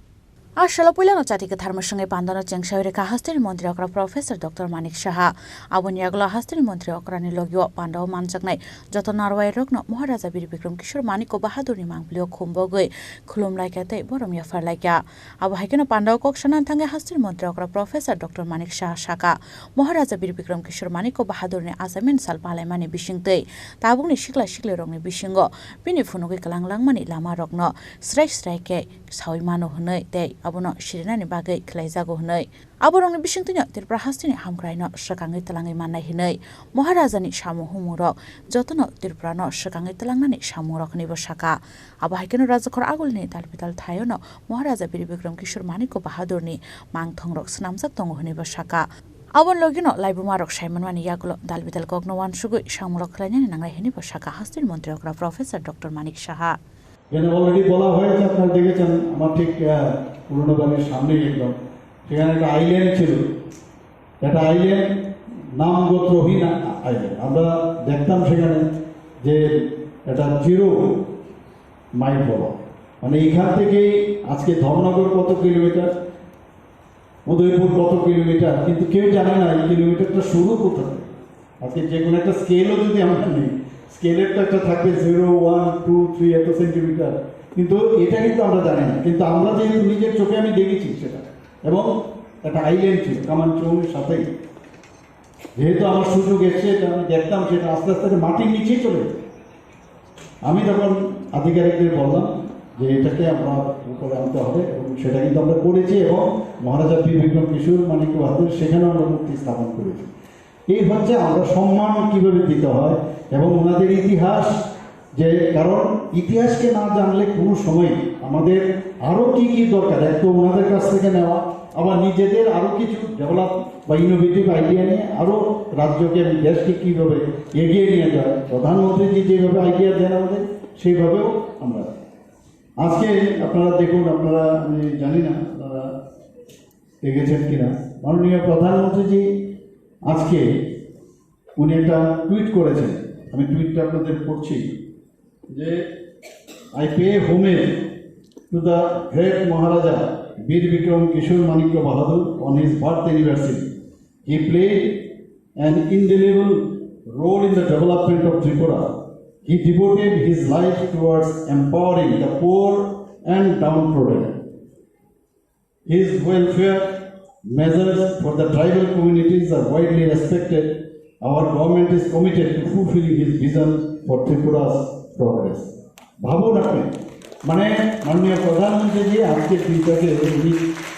A salo puilano chati kwthar mwswngwi pandano chengsawi rwkha hasteni montri okra Professor Doctor Manik Saha. Aboni yagulo hasteni montri okrani logio pandao manjaknai joto narwai rokno Maharaja Bir Bikram Kishore Manikya Bahadurni mangpilio khumbogwi khulumlaikha tei borom yapharlaikha. Abo hai kheno pandao kok sanani thangwi hasteni montri okra Professor Doctor Manik Saha saka, Maharaja Bir Bikram Kishore Manikya Bahadurni achaimani sal palaimani bisingtwi tabukni sikla siklirokni bisingo bini phunugwi kwlang langmani lamarokno srai srai khe saui mano hwnwi tei abono sirinani bagwi khlaijago hwnwi. Aborokni bisingtwino Tripura hasteni hamkraino swkangwi twlangwi mannai hwnwi Maharajani samung humungrok jotono Tripurano swkangwi twlangnani samungrok hwnwibo saka. Abo hai kheno Rajakhor Agulni dalbidal thaiono Maharaja Bir Bikram Kishore Manikya Bahadurni mangthongrok swnamjak tongo hwnwibo saka. Aboni logino laibumarok saimanmani yagulo dalbidal kokno uansugwi samungrok khlainani nangnai hwnwibo saka hasteni montri okra Professor Doctor Manik Saha. এখানে অলরেডি বলা হয়েছে, আপনারা দেখেছেন, আমার ঠিক, আহ, পুরনো বাড়ির সামনেই একদম। সেখানে একটা আইল্যান্ড ছিল, একটা আইল্যান্ড, নাম গোত্রহীন আইল্যান্ড। আমরা দেখতাম সেখানে যে একটা জিরো মাইল ফলো, মানে, এখান থেকেই আজকে ধর্মনগর কত কিলোমিটার, উদয়পুর কত কিলোমিটার, কিন্তু কেউ জানে না এই কিলোমিটারটা শুরু কোথায়। আজকে যে কোনো একটা স্কেলও যদি আমরা নিই, স্কেলের তো একটা থাকবে জিরো, ওয়ান, টু, থ্রি, এত সেন্টিমিটার, কিন্তু এটা কিন্তু আমরা জানি না। কিন্তু আমরা যেহেতু নিজের চোখে আমি দেখেছি সেটা, এবং একটা আইল্যান্ড ছিল কামানচৌংয়ের সাথেই, যেহেতু আমার সুযোগ এসছে, এটা আমি দেখতাম, সেটা আস্তে আস্তে মাটির নিচে চলে যেত। আমি তখন আধিকারিকদের বললাম, যে এটাকে আমরা উপরে আনতে হবে এবং সেটা কিন্তু আমরা করেছি এবং মহারাজা বীর বিক্রম কিশোর মাণিক্য বাহাদুর সেখানে আমরা মূর্তি স্থাপন করেছি। এই হচ্ছে আমরা সম্মান কিভাবে দিতে হয় এবং ওনাদের ইতিহাস, যে কারণ ইতিহাসকে না জানলে কোনো সময় আমাদের আরও কি কি দরকার, এক তো ওনাদের কাছ থেকে নেওয়া, আবার নিজেদের আরও কিছু ডেভেলপ বা ইনোভেটিভ আইডিয়া নিয়ে আরও রাজ্যকে এবং দেশকে কীভাবে এগিয়ে নিয়ে যায়, প্রধানমন্ত্রীজি যেভাবে আইডিয়া দেন আমাদের সেইভাবেও আমরা। আজকে আপনারা দেখুন, আপনারা, আমি জানি না আপনারা দেখেছেন কিনা, মাননীয় প্রধানমন্ত্রীজি আজকে উনি একটা টুইট করেছেন, আমি টুইটটা আপনাদের পড়ছি যে, "I pay homage to the great Maharaja Bir Bikram Kishore Manikya Bahadur on his birth anniversary. He played an indelible role in the development of Tripura. He devoted his life towards empowering the poor and downtrodden. His welfare measures for the tribal communities are widely respected. Our government is committed to fulfilling his vision for Tripura's progress." ভাবুন আপনি, মানে, মাননীয় প্রধানমন্ত্রীজি আজকের দিনটাকে উনি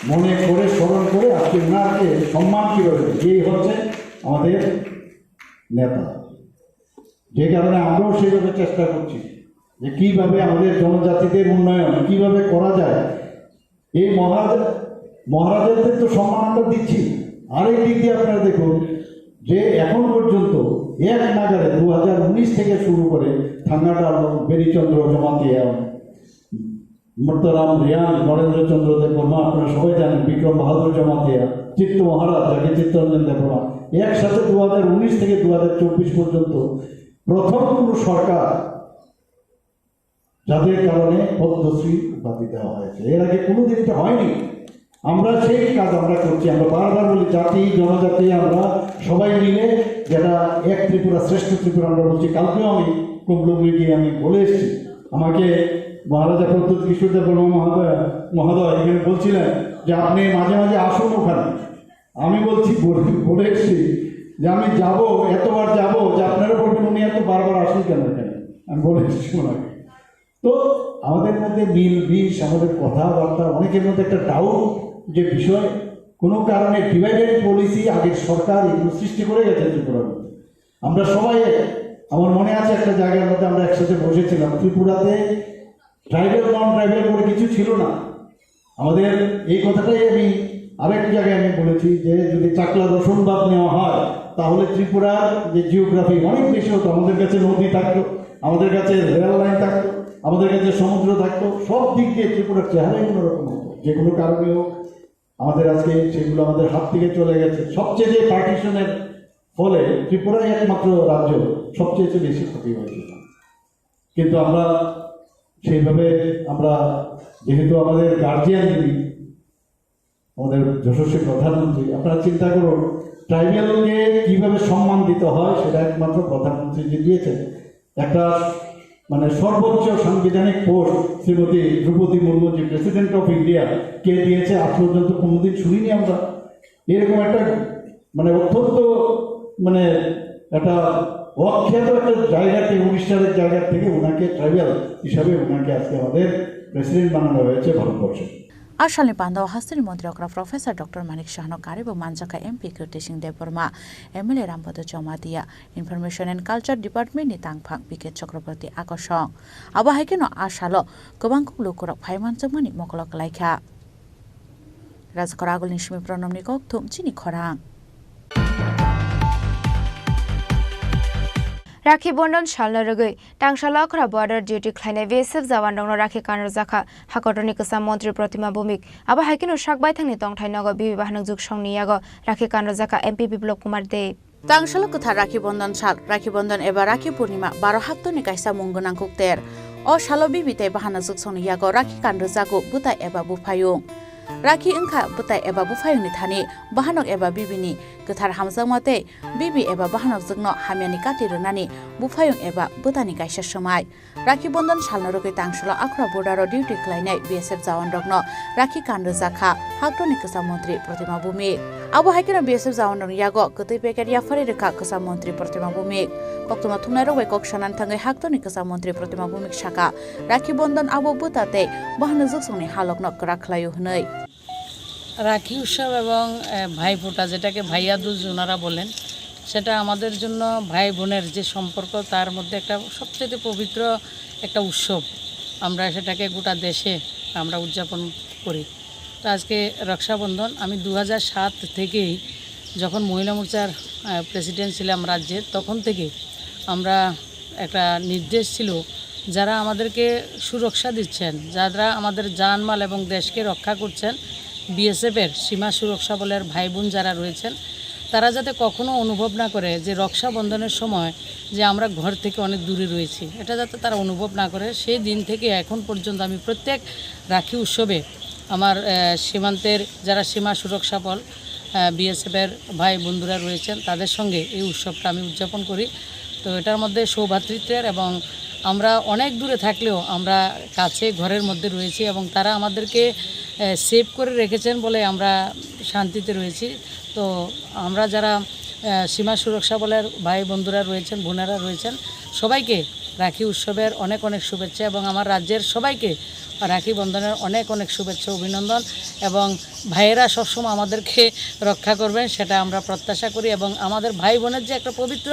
মনে করে, স্মরণ করে আজকে ওনাকে সম্মান কীভাবে দেন, এই হচ্ছে আমাদের নেতা। যে কারণে আমরাও সেইভাবে চেষ্টা করছি যে কীভাবে আমাদের জনজাতিদের উন্নয়ন কীভাবে করা যায়। এই মহারাজা, মহারাজাদের তো সম্মান আমরা দিচ্ছি, আরেক দিক দিয়ে আপনারা দেখুন যে এখন পর্যন্ত এক নাগাড়ে দু হাজার উনিশ থেকে শুরু করে থাঙ্গাটালো, বেরিচন্দ্র জমাতিয়া, মোত্তারাম রিয়াং, নরেন্দ্র চন্দ্র দেববর্মা, আপনারা সবাই জানেন, বিক্রম বাহাদুর জমাতিয়া, চিত্ত মহারাজ, যাকে চিত্তরঞ্জন দেববর্মা, একসাথে দু হাজার উনিশ থেকে দু হাজার চব্বিশ পর্যন্ত প্রথম কোনো সরকার যাদের কারণে পদ্মশ্রী উপাধি দেওয়া হয়েছে। এর আগে কোনোদিন এটা হয়নি। আমরা সেই কাজ আমরা করছি। আমরা বারবার বলি, জাতি, জনজাতি, আমরা সবাই মিলে যেটা এক ত্রিপুরা, শ্রেষ্ঠ ত্রিপুরা আমরা বলছি। কালকেও আমি কুম্ভলগ্নে গিয়ে আমি বলে এসেছি। আমাকে মহারাজা প্রদ্যোৎ কিশোর দেববর্মা মহোদয়, মহোদয় এখানে বলছিলেন যে, "আপনি মাঝে মাঝে আসুন ওখানে।" আমি বলছি, বলে, বলে এসেছি যে, "আমি যাব, এতবার যাব যে আপনারা বলবেন, 'উনি এত বারবার আসেন কেন এখানে?'" আমি বলে এসেছি ওনাকে। তো আমাদের মধ্যে মিল মিশ, আমাদের কথাবার্তা, অনেকের মধ্যে একটা ডাউট যে বিষয়, কোনো কারণে ডিভাইড অ্যান্ড পলিসি আগের সরকার এগুলো সৃষ্টি করে গেছে ত্রিপুরার মধ্যে। আমরা সবাই, আমার মনে আছে একটা জায়গার মধ্যে আমরা একসাথে বসেছিলাম, ত্রিপুরাতে ট্রাইবাল নন ট্রাইবাল করে কিছু ছিল না। আমাদের এই কথাটাই আমি আরেক জায়গায় আমি বলেছি যে যদি চাকলা রসুনবাদ নেওয়া হয়, তাহলে ত্রিপুরার যে জিওগ্রাফি অনেক বেশি হতো। আমাদের কাছে নদী থাকতো, আমাদের কাছে রেল লাইন থাকতো, আমাদের কাছে সমুদ্র থাকতো, সব দিক দিয়ে ত্রিপুরার চেহারাই অন্যরকম হতো। যে কোনো কারণে হোক, আমাদের আজকে সেগুলো আমাদের হাত থেকে চলে গেছে। সবচেয়ে যে পার্টিশনের ফলে ত্রিপুরাই একমাত্র রাজ্য সবচেয়ে বেশি ক্ষতি হয়েছিল। কিন্তু আমরা সেইভাবে, আমরা যেহেতু আমাদের গার্জিয়ান যিনি, আমাদের যশস্বী প্রধানমন্ত্রী, আপনারা চিন্তা করুন, ট্রাইবালকে কিভাবে সম্মান দিতে হয় সেটা একমাত্র প্রধানমন্ত্রী যে দিয়েছেন। একটা মানে সর্বোচ্চ সাংবিধানিক পোস্ট শ্রীমতী দ্রৌপদী মুর্মু যে প্রেসিডেন্ট অফ ইন্ডিয়া কে দিয়েছে, আজ পর্যন্ত কোনোদিন শুনিনি আমরা। এরকম একটা মানে অত্যন্ত মানে একটা অখ্যাত একটা জায়গা থেকে, উড়িষ্যার এক জায়গা থেকে ওনাকে ট্রাইবাল হিসাবে ওনাকে আজকে আমাদের প্রেসিডেন্ট বানানো হয়েছে ভারতবর্ষে। A salni pandao hasteni montri okra Professor Doctor Manik Sahano karwi bo manjakha M P Kirti Singh Debbarma, M L A Rambadu Jamatia, Information and Culture Department ni tangphang P K Chakraborty akosong. Abo hai kheno a salo kwbang kuk lukurok phai manjakmani mokolo kwlaikha. Rajakhor agulni simi Pronomni kokthum chini khorang. Rakhi Bondon salno rwgwi Tangsalo okra border duty khlainai B S F jawanrokno rakhi kanrwjakha Hakotorni kwcham montri Protima Bhowmik. Abo hai kheno sak baithangni tongthai nogo B B Bahanok Juksongni yago rakhi kanrwjakha M P Biplop Kumar Deb. Tangsalo kwthar Rakhi Bondon sal, Rakhi Bondon eba Rakhi Purnima baro haptoni kaisa mung gwnang kukter. O salo B B tei Bahanok Juksongni yago rakhi kanrwjago bwtai eba buphayung. Rakhi wngkha bwtai eba buphayungni thani bahanok eba bibini kwthar hamjakma tei bibi eba bahanokjwkno hamyani kati rwnani buphayung eba bwtani kaisa swmai. Rakhi Bondon salno rwgwi tangsulo Akhura border-o duty khlainai B S F jawanrokno rakhi kan rwjakha haktorni kwcham montri Protima Bhumik. Abo hai kheno B S F jawanrokni yago kwtwi packet yaphari rwkha kwcham montri Protima Bhumik. Koktwma thumnairok bai kok sanani thangwi haktorni kwcham montri Protima Bhumik sakha, Rakhi Bondon abo bwta tei bahanokjwksongni halokno kwrak khlaio hwnwi. রাখি উৎসব এবং, এ, ভাইফোঁটা, যেটাকে ভাইয়া দুজ ওনারা বলেন, সেটা আমাদের জন্য ভাই বোনের যে সম্পর্ক, তার মধ্যে একটা সবচেয়ে পবিত্র একটা উৎসব। আমরা সেটাকে গোটা দেশে আমরা উদযাপন করি। তো আজকে রক্ষাবন্ধন, আমি দু হাজার সাত থেকেই যখন মহিলা মোর্চার, আহ, প্রেসিডেন্ট ছিলাম রাজ্যের, তখন থেকে আমরা একটা নির্দেশ ছিল, যারা আমাদেরকে সুরক্ষা দিচ্ছেন, যারা আমাদের জানমাল এবং দেশকে রক্ষা করছেন, বিএসএফ এর সীমা সুরক্ষা বলের ভাই বোন যারা রয়েছেন, তারা যাতে কখনো অনুভব না করে যে রক্ষাবন্ধনের সময় যে আমরা ঘর থেকে অনেক দূরে রয়েছি, এটা যাতে তারা অনুভব না করে। সেই দিন থেকে এখন পর্যন্ত আমি প্রত্যেক রাখি উৎসবে আমার, আহ, সীমান্তের যারা সীমা সুরক্ষা বল, আহ, বিএসএফ এর ভাই বন্ধুরা রয়েছেন, তাদের সঙ্গে এই উৎসবটা আমি উদযাপন করি। তো এটার মধ্যে সৌভ্রাতৃত্বের এবং আমরা অনেক দূরে থাকলেও আমরা কাছে ঘরের মধ্যে রয়েছি এবং তারা আমাদেরকে, আহ, সেভ করে রেখেছেন বলে আমরা শান্তিতে রয়েছি। তো আমরা যারা, আহ, সীমা সুরক্ষা বলের ভাই বন্ধুরা রয়েছেন, বোনেরা রয়েছেন, সবাইকে রাখি উৎসবের অনেক অনেক শুভেচ্ছা এবং আমার রাজ্যের সবাইকে রাখি বন্ধনের অনেক অনেক শুভেচ্ছা, অভিনন্দন। এবং ভাইয়েরা সবসময় আমাদেরকে রক্ষা করবেন, সেটা আমরা প্রত্যাশা করি। এবং আমাদের ভাই বোনের যে একটা পবিত্র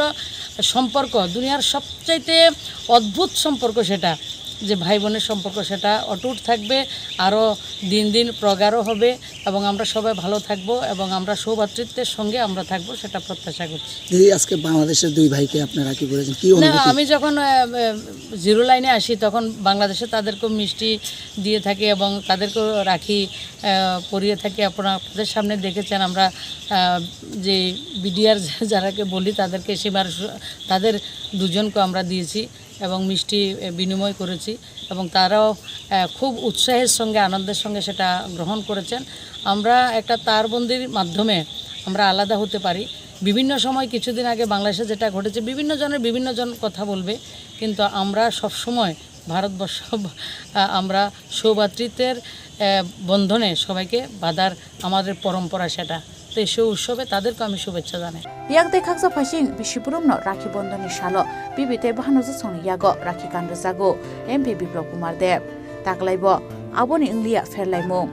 সম্পর্ক, দুনিয়ার সবচাইতে অদ্ভুত সম্পর্ক সেটা, যে ভাই বোনের সম্পর্ক, সেটা অটুট থাকবে, আরও দিন দিন প্রগাঢ় হবে এবং আমরা সবাই ভালো থাকবো এবং আমরা সৌভ্রাতৃত্বের সঙ্গে আমরা থাকবো, সেটা প্রত্যাশা করছি। দিদি, আজকে বাংলাদেশের দুই ভাইকে আপনারা কি বলেছেন, কি না, অনুভূতি? আমি যখন, আহ, আহ, জিরো লাইনে আসি, তখন বাংলাদেশে তাদেরকেও মিষ্টি দিয়ে থাকি এবং তাদেরকেও রাখি, আহ, পরিয়ে থাকি। আপনারা আপনাদের সামনে দেখেছেন, আমরা, আহ, যে বিডিআর যারাকে বলি, তাদেরকে সীমার সু-, তাদের দুজনকে আমরা দিয়েছি এবং মিষ্টি, আহ, বিনিময় করেছি এবং তারাও, আহ, খুব উৎসাহের সঙ্গে, আনন্দের সঙ্গে সেটা গ্রহণ করেছেন। আমরা একটা তারবন্দির মাধ্যমে আমরা আলাদা হতে পারি। বিভিন্ন সময়, কিছুদিন আগে বাংলাদেশে যেটা ঘটেছে, বিভিন্ন জনের বিভিন্ন জন কথা বলবে, কিন্তু আমরা সবসময় ভারতবর্ষ, আহ, আমরা সৌভ্রাতৃত্বের, আহ, বন্ধনে সবাইকে বাঁধার আমাদের পরম্পরা সেটা। তো এই সৌ উৎসবে তাদেরকে আমি শুভেচ্ছা জানাই। Yak tei khaksa phaising bisi borokno Rakhi Bondhonni salo bibi tei bahanokjwksongni yago rakhi kan rwjago M P Biplab Kumar Deb. Taklaibo aboni wngliya pherlaimung.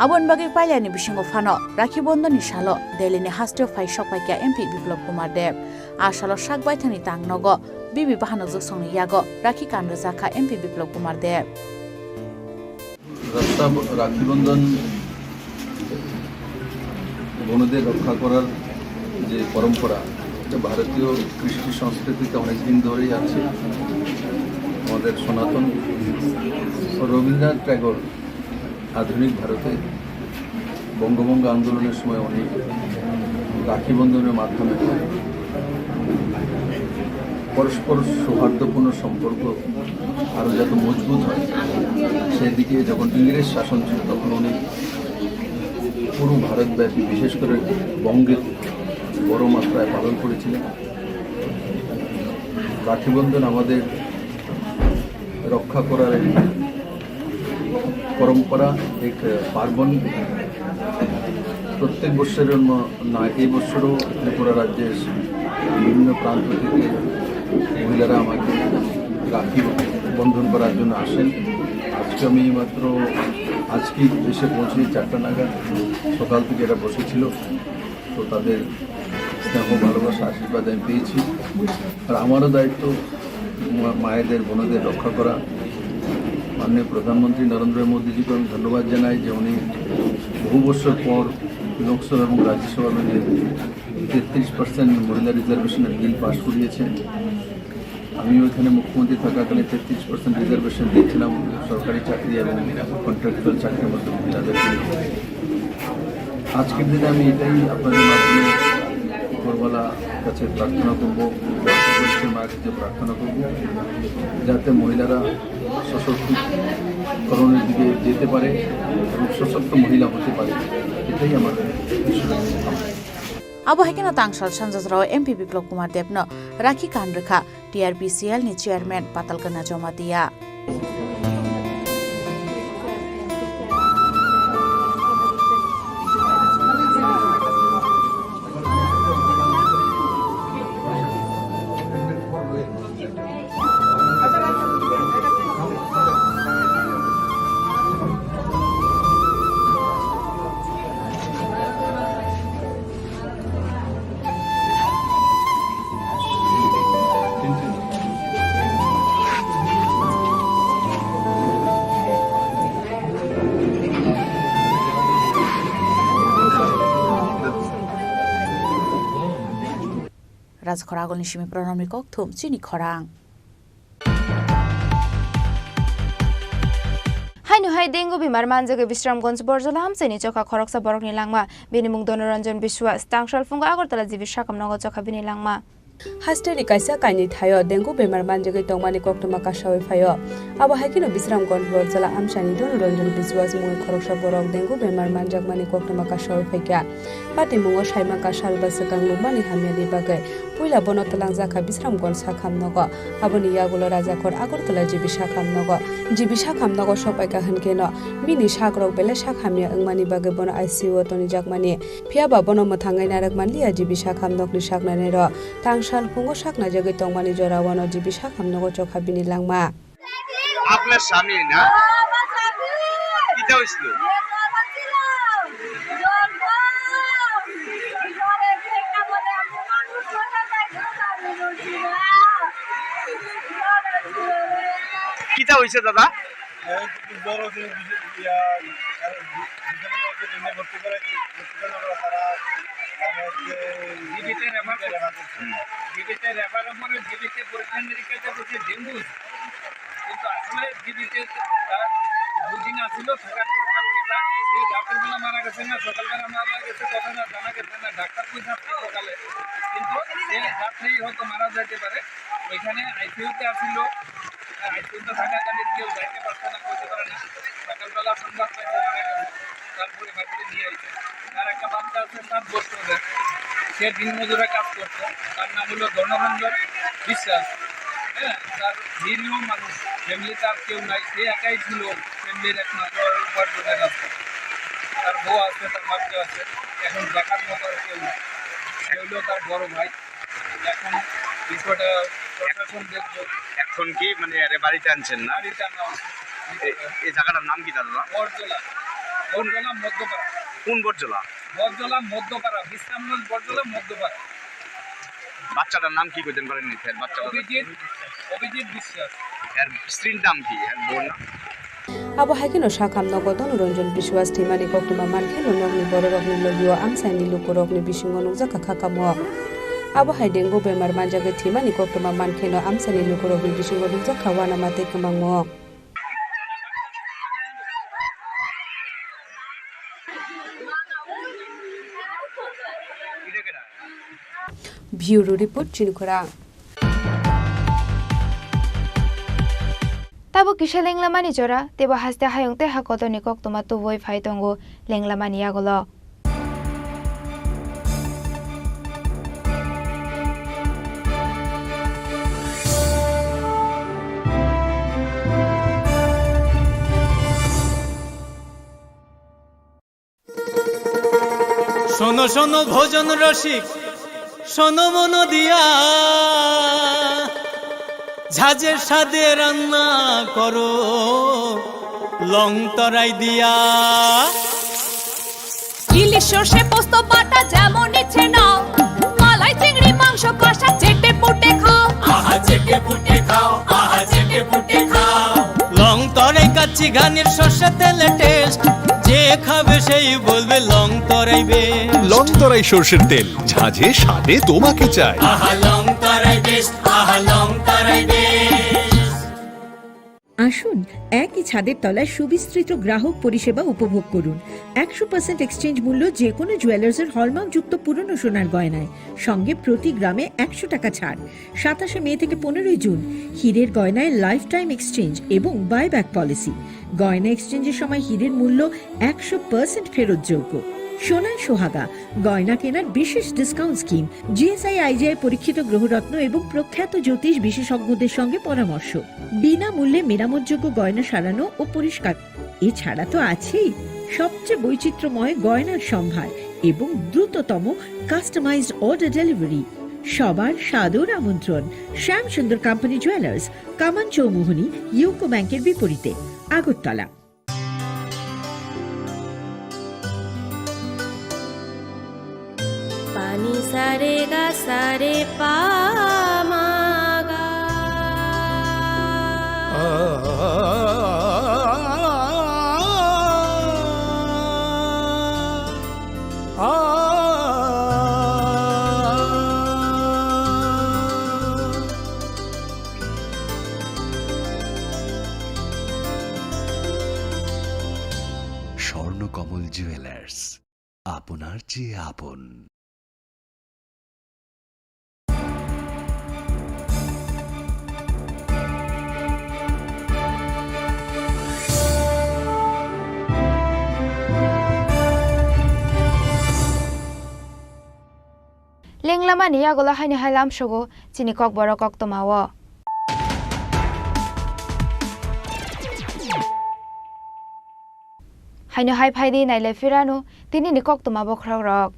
Aboni bagwi pailani bisingo phano Rakhi Bondhonni salo Delhini hasteo phai sok paikha M P Biplab Kumar Deb. A salo sak baithangni tang nogo bibi bahanokjwksongni yago rakhi kan rwjakha M P Biplab Kumar Deb. Rakhi বন্ধন বোনদের রক্ষা করার যে পরম্পরা, এটা ভারতীয় কৃষ্টি সংস্কৃতিতে অনেক দিন ধরেই আছে। আমাদের সনাতন রবীন্দ্রনাথ ট্যাগোর আধুনিক ভারতে বঙ্গভঙ্গ আন্দোলনের সময় উনি রাখি বন্ধনের মাধ্যমে পরস্পর সৌহার্দ্যপূর্ণ সম্পর্ক আরও যাতে মজবুত হয়, সেই দিকে যখন ইংরেজ শাসন ছিল, তখন উনি পুরো ভারতব্যাপী, বিশেষ করে বঙ্গে বড় মাত্রায় পালন করেছিলেন। রাখি বন্ধন আমাদের রক্ষা করার এক পরম্পরা, এক পার্বণ। প্রত্যেক বৎসরের ম-, না, এই বছরও ত্রিপুরা রাজ্যের বিভিন্ন প্রান্ত থেকে মহিলারা আমাকে রাখি বন্ধন করার জন্য আসেন। আজকে আমি মাত্র আজকেই এসে পৌঁছেছি চারটা নাগাদ, সকাল থেকে এরা বসেছিল। তো তাদের স্নেহ, ভালোবাসা, আশীর্বাদ আমি পেয়েছি। আর আমারও দায়িত্ব মা-, মায়েদের, বোনেদের রক্ষা করা। মাননীয় প্রধানমন্ত্রী নরেন্দ্র মোদীজিকে আমি ধন্যবাদ জানাই যে উনি বহু বছর পর লোকসভা এবং রাজ্যসভা মিলে তেত্রিশ পার্সেন্ট মহিলা রিজার্ভেশনের বিল পাশ করিয়েছেন। আমিও এখানে মুখ্যমন্ত্রী থাকাকালীন তেত্রিশ পার্সেন্ট রিজার্ভেশন দিয়েছিলাম সরকারি চাকরি এবং কন্ট্রাকচুয়াল চাকরির মধ্যে মহিলাদের জন্য। আজকের দিনে আমি এটাই আপনাদের মাধ্যমে উপরওয়ালা কাছে প্রার্থনা করব, পরিষ্কার মায়ের কাছে প্রার্থনা করব, যাতে মহিলারা সশক্তিকরণের দিকে যেতে পারে এবং সশক্ত মহিলা হতে পারে, এটাই আমার ঈশ্বরের কাছে কামনা। Abo hai kheno tangsal sanjajrao M P Biplab Kumar Debno rakhi kan rwkha T R P C L ni chairman Patalkana Jamatia. Rajakhor agulni simi Pranamni kokthum chini khorang. Haino hai dengue bemar manjagwi Bisramganj Borjola amchaini chokha khoroksa borokni langma. Bini mung Donoranjan Biswas, tangsal phungo Agartala G B sakam nogo chokha bini langma. Hasteni kaisa kainwi thaio dengue bemar manjagwi tongmani koktwma kasawi phaio. Abo hai kheno Bisramganj Borjola amchaini Donoranjan Biswas mungwi khoroksa borok dengue bemar manjakmani koktwma kasawi phaikha. Patimungo saimangkha salba swkang nukmani hamyani bagwi. Puila bono twlangjakha Bisramganj sakham nogo. Aboni yagulo Rajakhor Agartala G B sakham nogo. G B sakham nogo sokpaikha hwnkhe no bini sakrok belai sak hamya wngmani bagwi bono I C U o tonijakmani. Phiyaba bono mwthangwi narwk manliya G B sakham nokni saknairok. Tangsal phungo saknaijagwi tongmani jorao no G B sakham nogo chokha bini langma. আপনার স্বামী না? বাবা, স্বামী। কিতা হইছিল? এ বাবা ছিল। জ্বর, জ্বর। জ্বরে যে কামড়ে আমার মানুষ মারা যায়, জ্বর আমি বলছি না। জ্বর হইছিল রে। কিতা হইছে দাদা? ও জ্বর হইছিল, বিশে-, ইয়া, বিশাল হসপিটালে ভর্তি করা, ভর্তি করা তারা, তারা হচ্ছে জিবিতে রেফার করছে। জিবিতে রেফারের পরে জিবিতে পরীক্ষা নিরীক্ষা করছে ডেঙ্গু। কিন্তু আসলে জিবিতে তার দুদিন আছিল, থাকার পর কালকে তার, সে রাতের বেলা মারা গেছে না সকালবেলা মারা গেছে, কথা না জানা গেছে না, ডাক্তার কই থাকছে সকালে, কিন্তু সে রাত্রেই হয়তো মারা যাইতে পারে। ওইখানে আইসিইউতে আছিল, আইসিইউতে থাকাকালীন কেউ যাইতে পারছে না, করতে পারে না, সকালবেলা সংবাদ পাইছে মারা গেছে। তারপরে বাড়িতে নিয়ে আইছে। তার একটা বাচ্চা আছে সাত বছরের, সে দিনমজুরে কাজ করতো। তার নাম হলো ধনরঞ্জন বিশ্বাস। হ্যাঁ, তার নিরীহ মানুষ, ফ্যামিলি তার কেউ নাই, সে একাই ছিল ফ্যামিলির একমাত্র উপার্জনের রাস্তা। তার বউ আছে, তার বাচ্চা আছে, এখন দেখার মতো আর কেউ নাই। সে হলো তার বড় ভাই। এখন বিষয়টা প্রশাসন দেখবে। এখন কি মানে এরে বাড়িতে আনছেন না? বাড়িতে আনা হচ্ছে। এই, এই জায়গাটার নাম কি দাদা? বটজলা। বটজলা মধ্যপাড়া। কোন বটজলা? বটজলা মধ্যপাড়া, বিশ্রামগঞ্জ বটজলা মধ্যপাড়া। বাচ্চাটার নাম কি কইতেন পারেন নি? ফের বাচ্চাটার অভিজিৎ, অভিজিৎ বিশ্বাস। এর স্ত্রীর নাম কি? এর বউর নাম? Abo hai kheno sakham nogo Donoranjan Biswas thwimani koktwma mankhe no nokni bororokni logio amchaini lukurokni bisingo nukjakha kha kamo. Abo hai dengue bemar manjagwi thwimani koktwma mankhe no amchaini lukurokni bisingo nukjakha uanama tei kwmangmung. Bureau Report, Chini Khorang. Tabuk kisa lenglamani jora, teibo haste hayung tei ha kotorni koktwma tubui phai tongo lenglamani yagulo. শোনো শোনো ভোজন রসিক, শোনো মন দিয়া, ঝাঁঝে স্বাদে রান্না করো লং তরাই দিয়া। ইলিশ সর্ষে পোস্ত বাটা যেমন ইচ্ছে নাও, মালাই চিংড়ি মাংস কষা চেটে পুটে খাও। আহা চেটে পুটে খাও, আহা চেটে পুটে খাও। লং তরাই কাচ্চি ঘানির সর্ষে তেলে টেস্ট, যে খাবে সেই বলবে লং তরাই বেস্ট। লং তরাই সর্ষের তেল, ঝাঁঝে স্বাদে তোমাকে চাই। আহা লং তরাই বেস্ট, আহা লং তরাই বেস্ট। আসুন, একই ছাদের তলায় সুবিস্তৃত গ্রাহক পরিষেবা উপভোগ করুন। একশো পার্সেন্ট এক্সচেঞ্জ মূল্য যে কোনো জুয়েলার্সের হলমার্কযুক্ত পুরনো সোনার গয়নায়, সঙ্গে প্রতি গ্রামে একশো টাকা ছাড়। সাতাশে মে থেকে পনেরোই জুন, হীরের গয়নায় লাইফ টাইম এক্সচেঞ্জ এবং বাইব্যাক পলিসি। গয়না এক্সচেঞ্জের সময় হীরের মূল্য একশো পার্সেন্ট ফেরতযোগ্য। সোনায় সোহাগা, গয়না কেনার বিশেষ ডিসকাউন্ট স্কিম, জিএসআই আইজিআই পরীক্ষিত গ্রহরত্ন এবং প্রখ্যাত জ্যোতিষ বিশেষজ্ঞদের সঙ্গে পরামর্শ, বিনামূল্যে মেরামতযোগ্য গয়না সারানো ও পরিষ্কার। এছাড়া তো আছেই সবচেয়ে বৈচিত্র্যময় গয়নার সম্ভার এবং দ্রুততম কাস্টমাইজড অর্ডার ডেলিভারি। সবার সাদর আমন্ত্রণ শ্যাম সুন্দর কোম্পানি জুয়েলার্স, কামান চৌমুহনী, ইউকো ব্যাংকের বিপরীতে, Agartala. Pani sare ga sare pa ma ga. Swarnakamal jewellers, আপনার চেয়ে আপন। Lenglamani yagulo haino hai lamsogo chini kokborok koktwmao. Haino hai phaidi nailai phirano tinini koktwma bokhorokrok.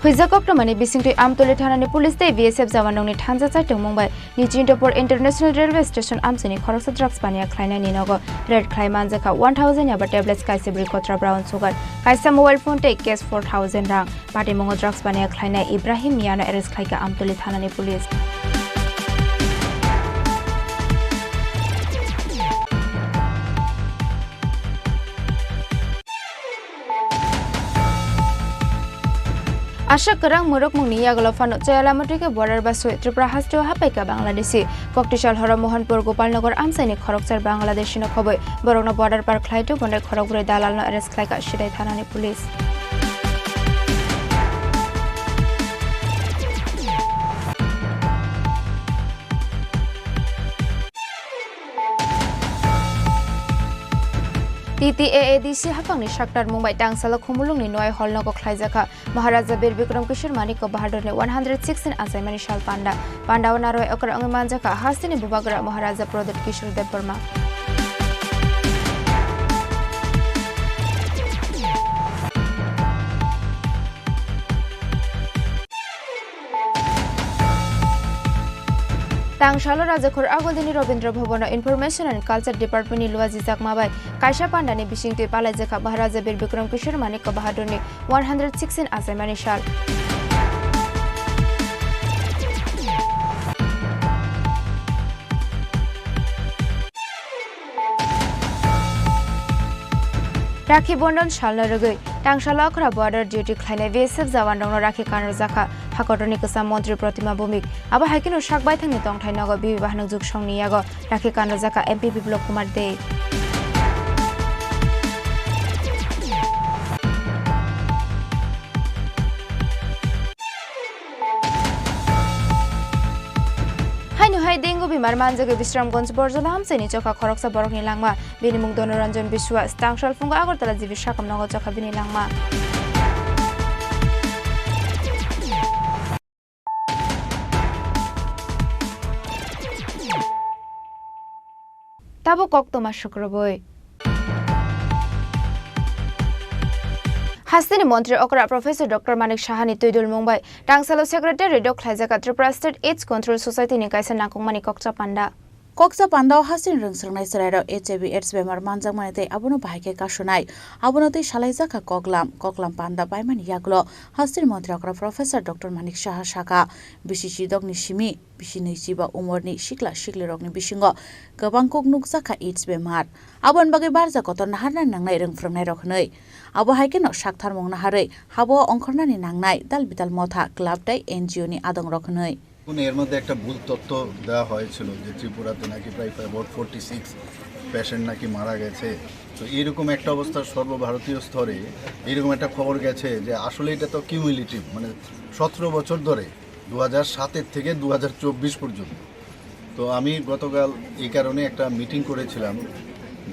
Huijak koktwmani bisingtwi Amtoli thanani police tei B S F jawanrokni thansa chaitongmung bai Nichintopur International Railway Station amchaini khoroksa drugs paniya khlainaini nogo raid khlai manjakha one thousand yaba tablets, kaisa bwrwi kotra brown sugar, kaisa mobile phone tei cash four thousand rang. Patimungo drugs paniya khlainai Ibrahim Miyano arrest khlaikha Amtoli thanani police. Aswk kwrwng mwrwkmungni yagulo phano Chayalamatwi khe border baswi Tripura hasteo hapaikha Bangladeshi. Koktisal horo Mohanpur Gopalnagar amchaini khoroksa Bangladeshi no khobwi borokno border par khlai tubunai khorokbrwi dalalno arrest khlaikha Sidai thanani police. T T A A D C haphangni saktarmung bai Tangsalo Khumulwngni Noai Hall nogo khlaijakha Maharaja Bir Bikram Kishore Manikya Bahadurni one hundred sixteen achaimani sal panda. Pandao narwai okra wngwi manjakha hasteni bubagra Maharaja Pradyut Kishore Debbarma. Tangsalo Rajakhor Agoldini Rabindra Bhavan o Information and Culture Department ni luajijakma bai kaisa pandani bisingtwi palaijakha Maharaja Bir Bikram Kishore Manikya Bahadurni one hundred sixteen achaimani sal. Rakhi Bondon salno rwgwi Tangsalo okra border duty khlainai B S F jawanrokno rakhi kanrwjakha Hakotorni kwcham montri Protima Bhumik. Abo hai kheno sak baithangni tongthai nogo B B Bahanok Juksongni yago rakhi kanrwjakha M P Biplop Kumar Dey. Haino hai dengue bemar manjagwi Bisramganj Borjola amchaini chokha khoroksa borokni langma. Bini mung Donoranjan Biswas, Tangsal phungo Agartala G B sakam nogo chokha bini langma. Tabuk koktwma sukrubwi. Hasteni montri okra Professor Doctor Manik Sahani twidulmung bai Tangsalo secretary rok khlaijakha Tripura State AIDS Control Society ni kaisa nangkukmani kokcha panda. Kokcha pandao hasteni rwngswrwngnai chwrairok H I V AIDS bemar manjakmani tei abono bahai khe kasunai, abono tei salaijakha koklam, koklam panda baimani yagulo hasteni montri okra Professor Doctor Manik Saha sakha, bisi chidokni simi bisi nwichiba umorni sikla siklirokni bisingo kwbang kuk nukjakha AIDS bemar. Aboni bagwi barja kotor naharna nangnai rwngphrwngnairok hwnwi. Abo hai kheno saktharmung naharwi habo ongkhornani nangnai dal bidal motha, club tei N G O ni adongrok hwnwi. এখন এর মধ্যে একটা ভুল তথ্য দেওয়া হয়েছিল যে ত্রিপুরাতে নাকি প্রায় অ্যাবাউট ফোর্টি সিক্স পেশেন্ট নাকি মারা গেছে। তো এইরকম একটা অবস্থা সর্বভারতীয় স্তরে এইরকম একটা খবর গেছে যে আসলে এটা তো কিউমুলেটিভ, মানে সতেরো বছর ধরে, দু হাজার সাতের থেকে দু হাজার চব্বিশ পর্যন্ত। তো আমি গতকাল এই কারণে একটা মিটিং করেছিলাম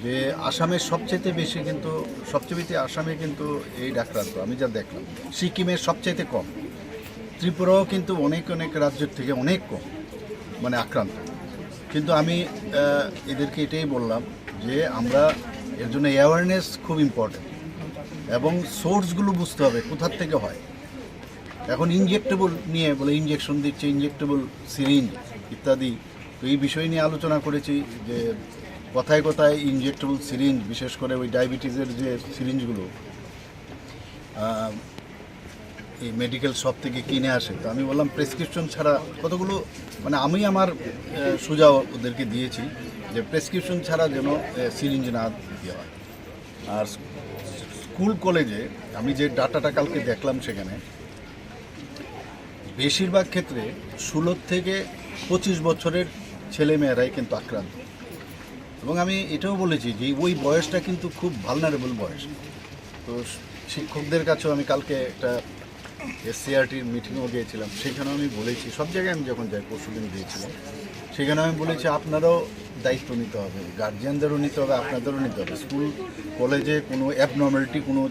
যে আসামের সবচেয়ে বেশি কিন্তু, সবচেয়ে বেশি আসামে কিন্তু এই আক্রান্ত, আমি যা দেখলাম। সিকিমের সবচেয়ে কম, ত্রিপুরাও কিন্তু অনেক অনেক রাজ্যের থেকে অনেক কম, মানে আক্রান্ত। কিন্তু আমি আহ, এদেরকে এটাই বললাম যে আমরা এর জন্য অ্যাওয়ারনেস খুব ইম্পর্টেন্ট এবং সোর্সগুলো বুঝতে হবে কোথার থেকে হয়। এখন ইনজেক্টেবল নিয়ে বলে ইনজেকশন দিচ্ছে, ইনজেক্টেবল সিরিঞ্জ ইত্যাদি। তো এই বিষয় নিয়ে আলোচনা করেছি যে কোথায় কোথায় ইনজেক্টেবল সিরিঞ্জ, বিশেষ করে ওই ডায়াবেটিসের যে সিরিঞ্জগুলো, আহ, এই মেডিকেল শপ থেকে কিনে আসে। তো আমি বললাম প্রেসক্রিপশন ছাড়া কতগুলো, মানে আমি আমার আহ, সুঝাও ওদেরকে দিয়েছি যে প্রেসক্রিপশন ছাড়া যেন সিরিঞ্জ না দেওয়া হয়। আর স্কুল কলেজে আমি যে ডাটাটা কালকে দেখলাম, সেখানে বেশিরভাগ ক্ষেত্রে ষোলো থেকে পঁচিশ বছরের ছেলেমেয়েরাই কিন্তু আক্রান্ত। এবং আমি এটাও বলেছি যে ওই বয়সটা কিন্তু খুব ভালনারেবল বয়স। তো শিক্ষকদের কাছেও আমি কালকে একটা এসসিইআরটির মিটিংও গিয়েছিলাম, সেখানেও আমি বলেছি, সব জায়গায় আমি যখন যাই, পরশুদিন গিয়েছিলাম, সেখানে আমি বলেছি আপনারাও দায়িত্ব নিতে হবে, গার্জিয়ানদেরও নিতে হবে, আপনাদেরও নিতে হবে। স্কুল কলেজে কোনো অ্যাবনর্মালিটি কোনো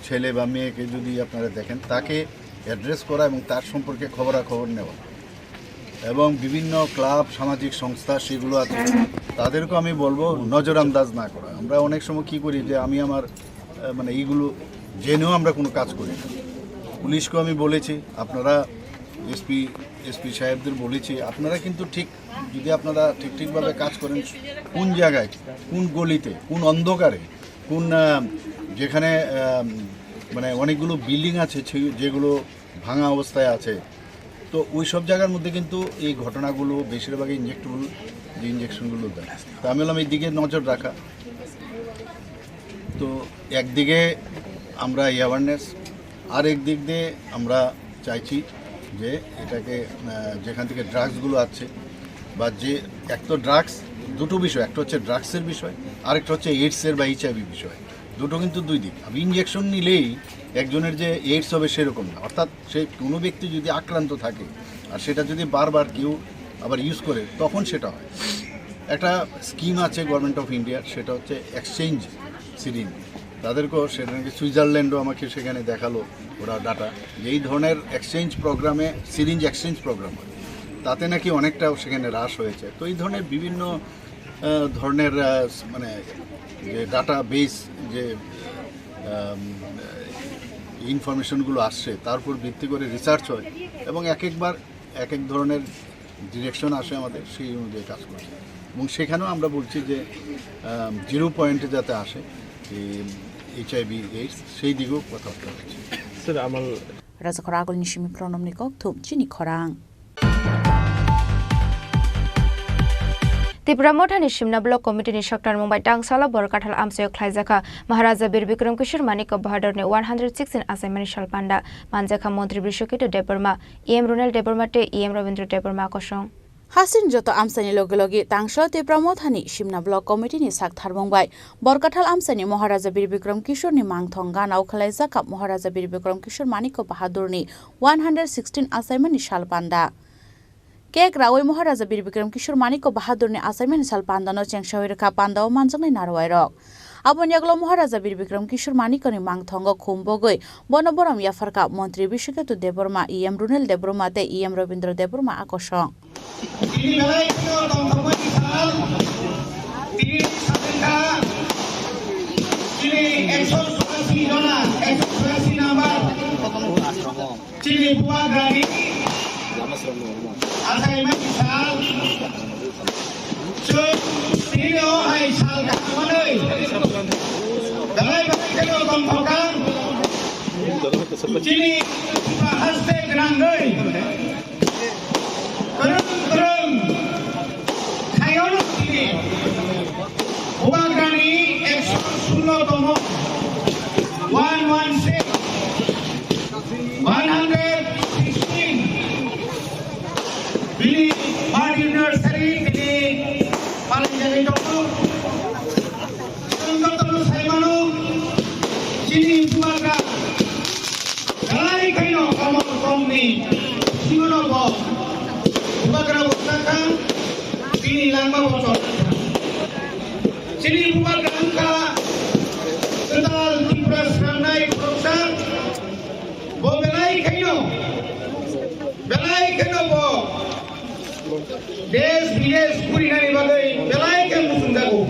ছেলে বা মেয়েকে যদি আপনারা দেখেন, তাকে অ্যাড্রেস করা এবং তার সম্পর্কে খবরাখবর নেওয়া। এবং বিভিন্ন ক্লাব, সামাজিক সংস্থা সেগুলো আছে, তাদেরকেও আমি বলবো নজরআন্দাজ না করা। আমরা অনেক সময় কি করি যে আমি আমার আহ, মানে এইগুলো জেনেও আমরা কোনো কাজ করি না। পুলিশকেও আমি বলেছি, আপনারা এসপি এসপি সাহেবদের বলেছি, আপনারা কিন্তু ঠিক, যদি আপনারা ঠিক ঠিকভাবে কাজ করেন, কোন জায়গায়, কোন গলিতে, কোন অন্ধকারে, কোন আহ, যেখানে আহ, মানে অনেকগুলো বিল্ডিং আছে, সেই- যেগুলো ভাঙা অবস্থায় আছে, তো ওই সব জায়গার মধ্যে কিন্তু এই ঘটনাগুলো বেশিরভাগই ইনজেক্টেবল, যে ইনজেকশনগুলো দেয়। তো আমি বললাম এই দিকে নজর রাখা। তো একদিকে আমরা অ্যাওয়ারনেস, আর একদিক দিয়ে আমরা চাইছি যে এটাকে আহ, যেখান থেকে ড্রাগসগুলো আছে বা যে, এক তো ড্রাগস, দুটো বিষয়, একটা হচ্ছে ড্রাগসের বিষয়, আরেকটা হচ্ছে এইডসের বা এইচআইভি বিষয়। দুটো কিন্তু দুই দিক। আমি ইনজেকশন নিলেই একজনের যে এইডস হবে সেরকম না, অর্থাৎ সেই কোনো ব্যক্তি যদি আক্রান্ত থাকে আর সেটা যদি বারবার কেউ আবার ইউজ করে, তখন সেটা হয়। একটা স্কিম আছে গভর্নমেন্ট অফ ইন্ডিয়ার, সেটা হচ্ছে এক্সচেঞ্জ সিরিঞ্জ। তাদেরকেও সেটা নাকি সুইজারল্যান্ডও আমাকে সেখানে দেখালো ওরা ডাটা, যে এই ধরনের এক্সচেঞ্জ প্রোগ্রামে, সিরিঞ্জ এক্সচেঞ্জ প্রোগ্রাম, তাতে নাকি অনেকটা সেখানে হ্রাস হয়েছে। তো এই ধরনের বিভিন্ন আহ, ধরনের আহ, মানে যে ডাটা বেস, যে ইনফরমেশনগুলো আসছে, তার উপর ভিত্তি করে রিসার্চ হয় এবং এক একবার এক এক ধরনের ডিরেকশন আসে আমাদের, সেই অনুযায়ী কাজ করছি। এবং সেখানেও আমরা বলছি যে জিরো পয়েন্টে যাতে আসে এই এইচআইভি এইডস, সেই দিকেও কথাবার্তা হচ্ছে। স্যার, আমার Rajakhor agulni simi pronomni kokthum chini khorang. Tipra Mothani Simna Block Committee ni saktarmung bai tangsalo Borkathal amchaio khlaijakha Maharaja Bir Bikram Kishore Manikya Bahadurni one hundred sixteen achaimani salpanda. Manjakha Montri Brishaketu Debbarma, E M Runel Debbarma tei E M Rabindra Debbarma kosong. Hasing joto amchaini loge loge tangso Tipra Mothani Simna Block Committee ni sak tharmung bai Borkathal amchaini Maharaja Bir Bikram Kishore ni mangthong ganao khwlaijak kha Maharaja Bir Bikram Kishore Manikya Bahadurni one hundred sixteen achaimani sal panda. Cake rawi Maharaja Bir Bikram Kishore Manikya Bahadurni achaimani sal pandano chengsawi rwkha pandao manjaknai narwai rok. Aboni yagulo Maharaja Bir Bikram Kishore Manikyani mangthongo khum bogwi bono borom yapharkha Montri Biswaketu Debbarma, E M Runel Debbarma tei E M Rabindra Debbarma akosong. Tini belai kheno tongthokmani sal, tini sabengkha, tini ekso churasi jona, ekso churasi number, tini Bubagrani, achaimani sal, chwng tini o hai sal khamanwi, belai belai kheno tongthokha, tini haste gwnangwi, Kwrwng kwrwng khayono tini Bubagrani ekso sullo tomo, one one six, one hundred sixteen, Chini bubagra belai khaino Komor Komni bisingono bo bubagra bo chakha, bini langma bo chokha. Chini bubagra wngkha kwtal Tripura swnamnai khoroksa, bo belai khaino, belai khaino bo Desh bidesh purinani bagwi belai khe muchungjago.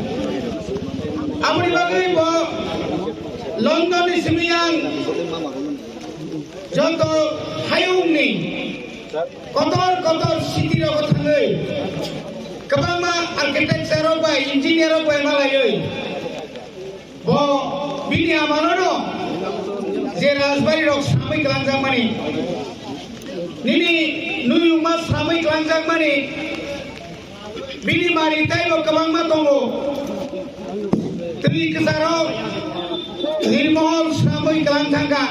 Aboni bagwi bo London ni simi yang joto hayungni kotor kotor city rogo thangwi kwbangma architecture rok bai engineer rok bai malaiwi Bo bini amanono je rajbari rok samui kwlangjakmani, nini nuyungma samui kwlangjakmani, bini mari taibo kwbangma tongo. Twi kwcharok Nirmohol samui kwlang thangkha.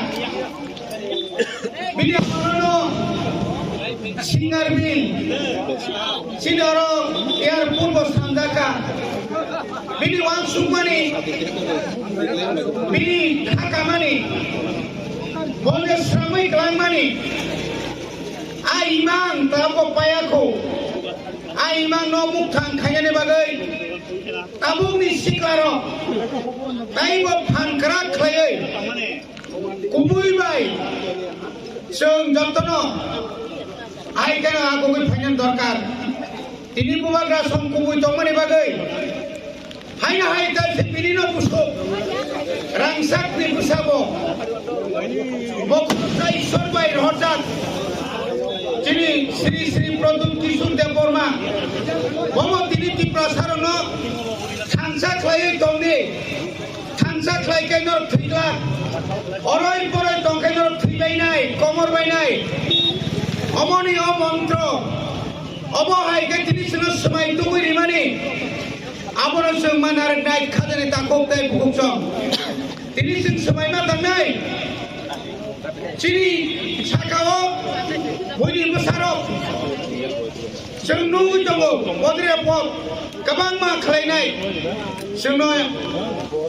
Bini amorono Singarbil, chini oro airport bo samjakha. Bini uansukmani, bini khakamani, bo je sramwi kwlangmani, a imang tabuk payakho. A imangno mukthang khainani bagwi tabukni siklarok taibo phan kwrak khlaiwi Kubui bai chwng jotono hai kheno agugwi phainani dorkar. Tini bubagra song kubui tongmani bagwi haino hai ta se binino busuk rangsakni bwsabo bo khoroksa Ishwar bai rohorjak chini Sri Sri Pradyut Kishore Debbarma bobo tini Tiprasarokno thansa khlaiwi tongdi. Thansa khlai khe norok thwi glak. Oroi poroi tong khe norok thwi bainai, komor bainai. Omoni o montro. Obo hai khe tini chwngno swmai tubui rimani. Abono chwng ma narwknai khajani takhuk tei bukhuk chong. Tini chwng swmai ma tangnai. Chini saka-o buini bwsarok chwng nugwi tongo, bodre pok kwbangma khlainai, chwngno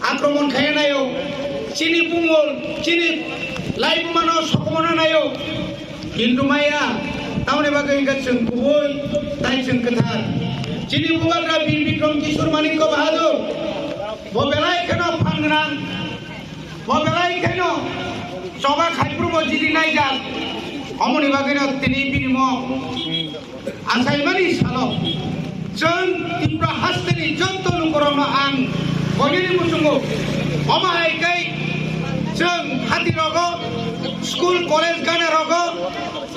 akromon khaina naio, chini bumung, chini laibumano sokomorna naio, kintu maya, tamoni bagwi hwnkhe chwng kubui tai chwng kwthar. Chini bubagra Bir Bikram Kishore Manikya Bahadur, bo belai kheno phan gwnang. Bo belai kheno choba khaiphuru bo jili naijak. Omoni bagwino tini bini mo achaimani salo chwng Tripura hasteni joto lukurokno ang koinani muchungo. Omo hai khe chwng hatirogo, school, college gana rogo,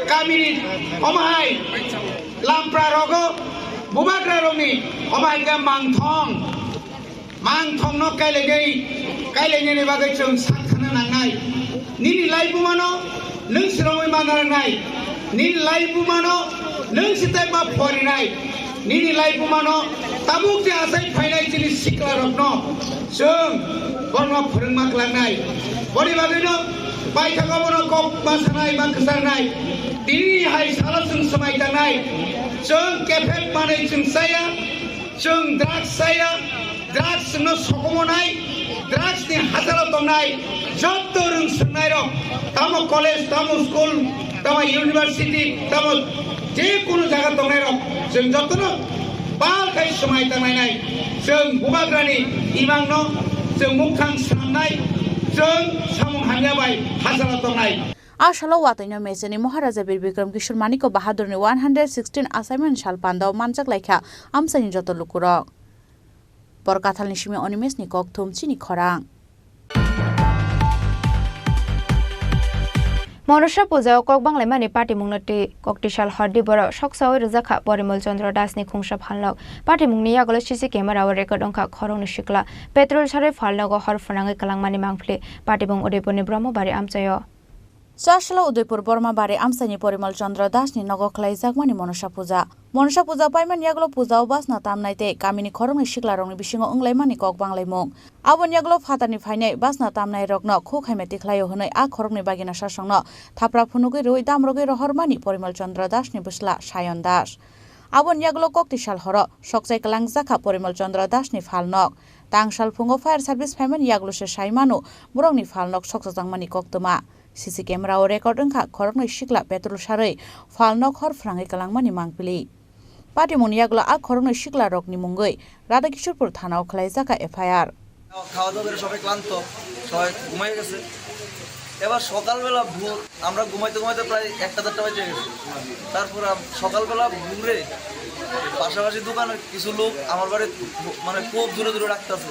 kamini omo hai lampra rogo, bubagra rokni omo hai khe mangthong. Mangthongno kailainai, kailainani bagwi chwng sak thana nangnai. Nini laibumano nwng swrwngwi ma narwknai. Nini laibumano nwng swtai ma phorinai. Nini laibumano tabuk je achai phainai chini siklarokno chwng borokno phwrwngma klangnai. Boni bagwino paithago bono kok ma sanai ma kwcharnai. Tini hai salo chwng swmai tangnai. Chwng kephek manwi chwng chaya. Chwng drugs chaya, drugs no sokomonai, drugs ni hachalo tongnai, jotto rwng swngnairok, tamo college, tamo school, tamo university, tamo je kunu jaga tongnairok, chwng jottono bal khai swmai tanglainai. Chwng bubagrani imangno chwng mukthang swnamnai, chwng samung hamya bai hachalo tongnai. A salo watwino Mechani Maharaja Bir Bikram Kishore Manikya Bahadurni one hundred sixteen achaimani sal pandao manjak laikha amchaini joto lukurok. Borkathalni simi Animeshni kokthum chini khorang. Monosa pujao kok banglaimani patimungno twi koktwsal hordi borok soksaui rwjakha Porimol Chandra Dasni khungsa phalnok. Patimungni yagulo C C camera o record wngkha khoroknwi sikla petrol sarwi phalnogo hor phwnangwi kwlangmani mangpili. Patimung Udaipurni Brahmabari amchaio. Chasla Udaipur Borma Bari amchaini Porimol Chandra Dasni nogo khlaijakmani Monosa puja. Monosa puja paimani yagulo pujao basna tamnai tei kamini khoroknwi siklarokni bisingo wnglaimani kok banglaimung. Aboni yagulo phatarni phainai basna tamnairokno khu khaimati khlaio hwnwi a khoroknwi bagina sasongno thapra phunugwi rwui damrogwi rohormani Porimol Chandra Dasni bwsla Sayon Das. Aboni yagulo kokti sal horo sokchai kwlangjakha Porimol Chandra Dasni phalnok. Tang salphungo fire service phaimani yagulo se sai mano borokni phalnok sokchajak mani koktwma. C C camera o record wngkha khoroknwi sikla petrol sarwi phalnok hor phrangwi kwlangmani mangpili. Patimungni yagulo a khoroknwi siklarokni mungwi Radhakishorpur thanao khwlaijak kha F I R. খাওয়া দাওয়া করে সবাই ক্লান্ত, সবাই ঘুমাই গেছে। এবার সকালবেলা ভোর আমরা ঘুমাইতে ঘুমাইতে প্রায় একটা দেড়টা বেজে গেছে। তারপর আম-, সকালবেলা ভোরে পাশাপাশি দোকানের কিছু লোক আমার বাড়ি, মানে, খুব জোরে জোরে ডাকতেছে,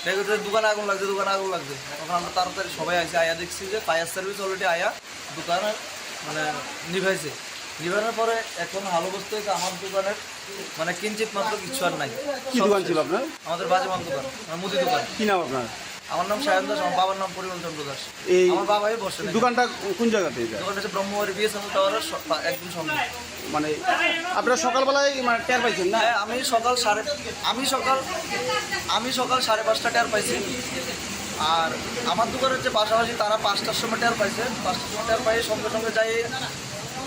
দেখে যে দোকানে আগুন লাগছে, দোকানে আগুন লাগছে। তখন আমরা তাড়াতাড়ি সবাই আইসি, আয়া দেখছি যে ফায়ার সার্ভিস অলরেডি আয়া দোকানে, মানে, নিভাইছে। নিভানোর পরে এখন হাল অবস্থা হয়েছে আমার দোকানের, মানে, কিঞ্চিত মাত্র কিচ্ছু আর নাই। কি সব দোকান শেষ। ছিল আপনার? আমাদের বাজে মাল দোকান, মানে, মুদি দোকান। কি নাম আপনার? আমার নাম সায়ন দাস, আমার বাবার নাম পরিমল চন্দ্র দাস। এই আমার বাবাই বসে না। দোকানটা কোন জায়গাতে এটা? দোকানটা হচ্ছে ব্রহ্মবাড়ি বিএসএনএল টাওয়ারের স-, পা-, একদম সামনে। মানে, আপনারা সকালবেলায়, মানে, টের পাইছেন না? হ্যাঁ, আমি সকাল সাড়ে, আমি সকাল, আমি সকাল সাড়ে পাঁচটা টের পাইছি। আর আমার দোকানের যে পাশাপাশি, তারা পাঁচটার সময় টের পাইছে, পাঁচটার সময় টের পাই সঙ্গে সঙ্গে যাই,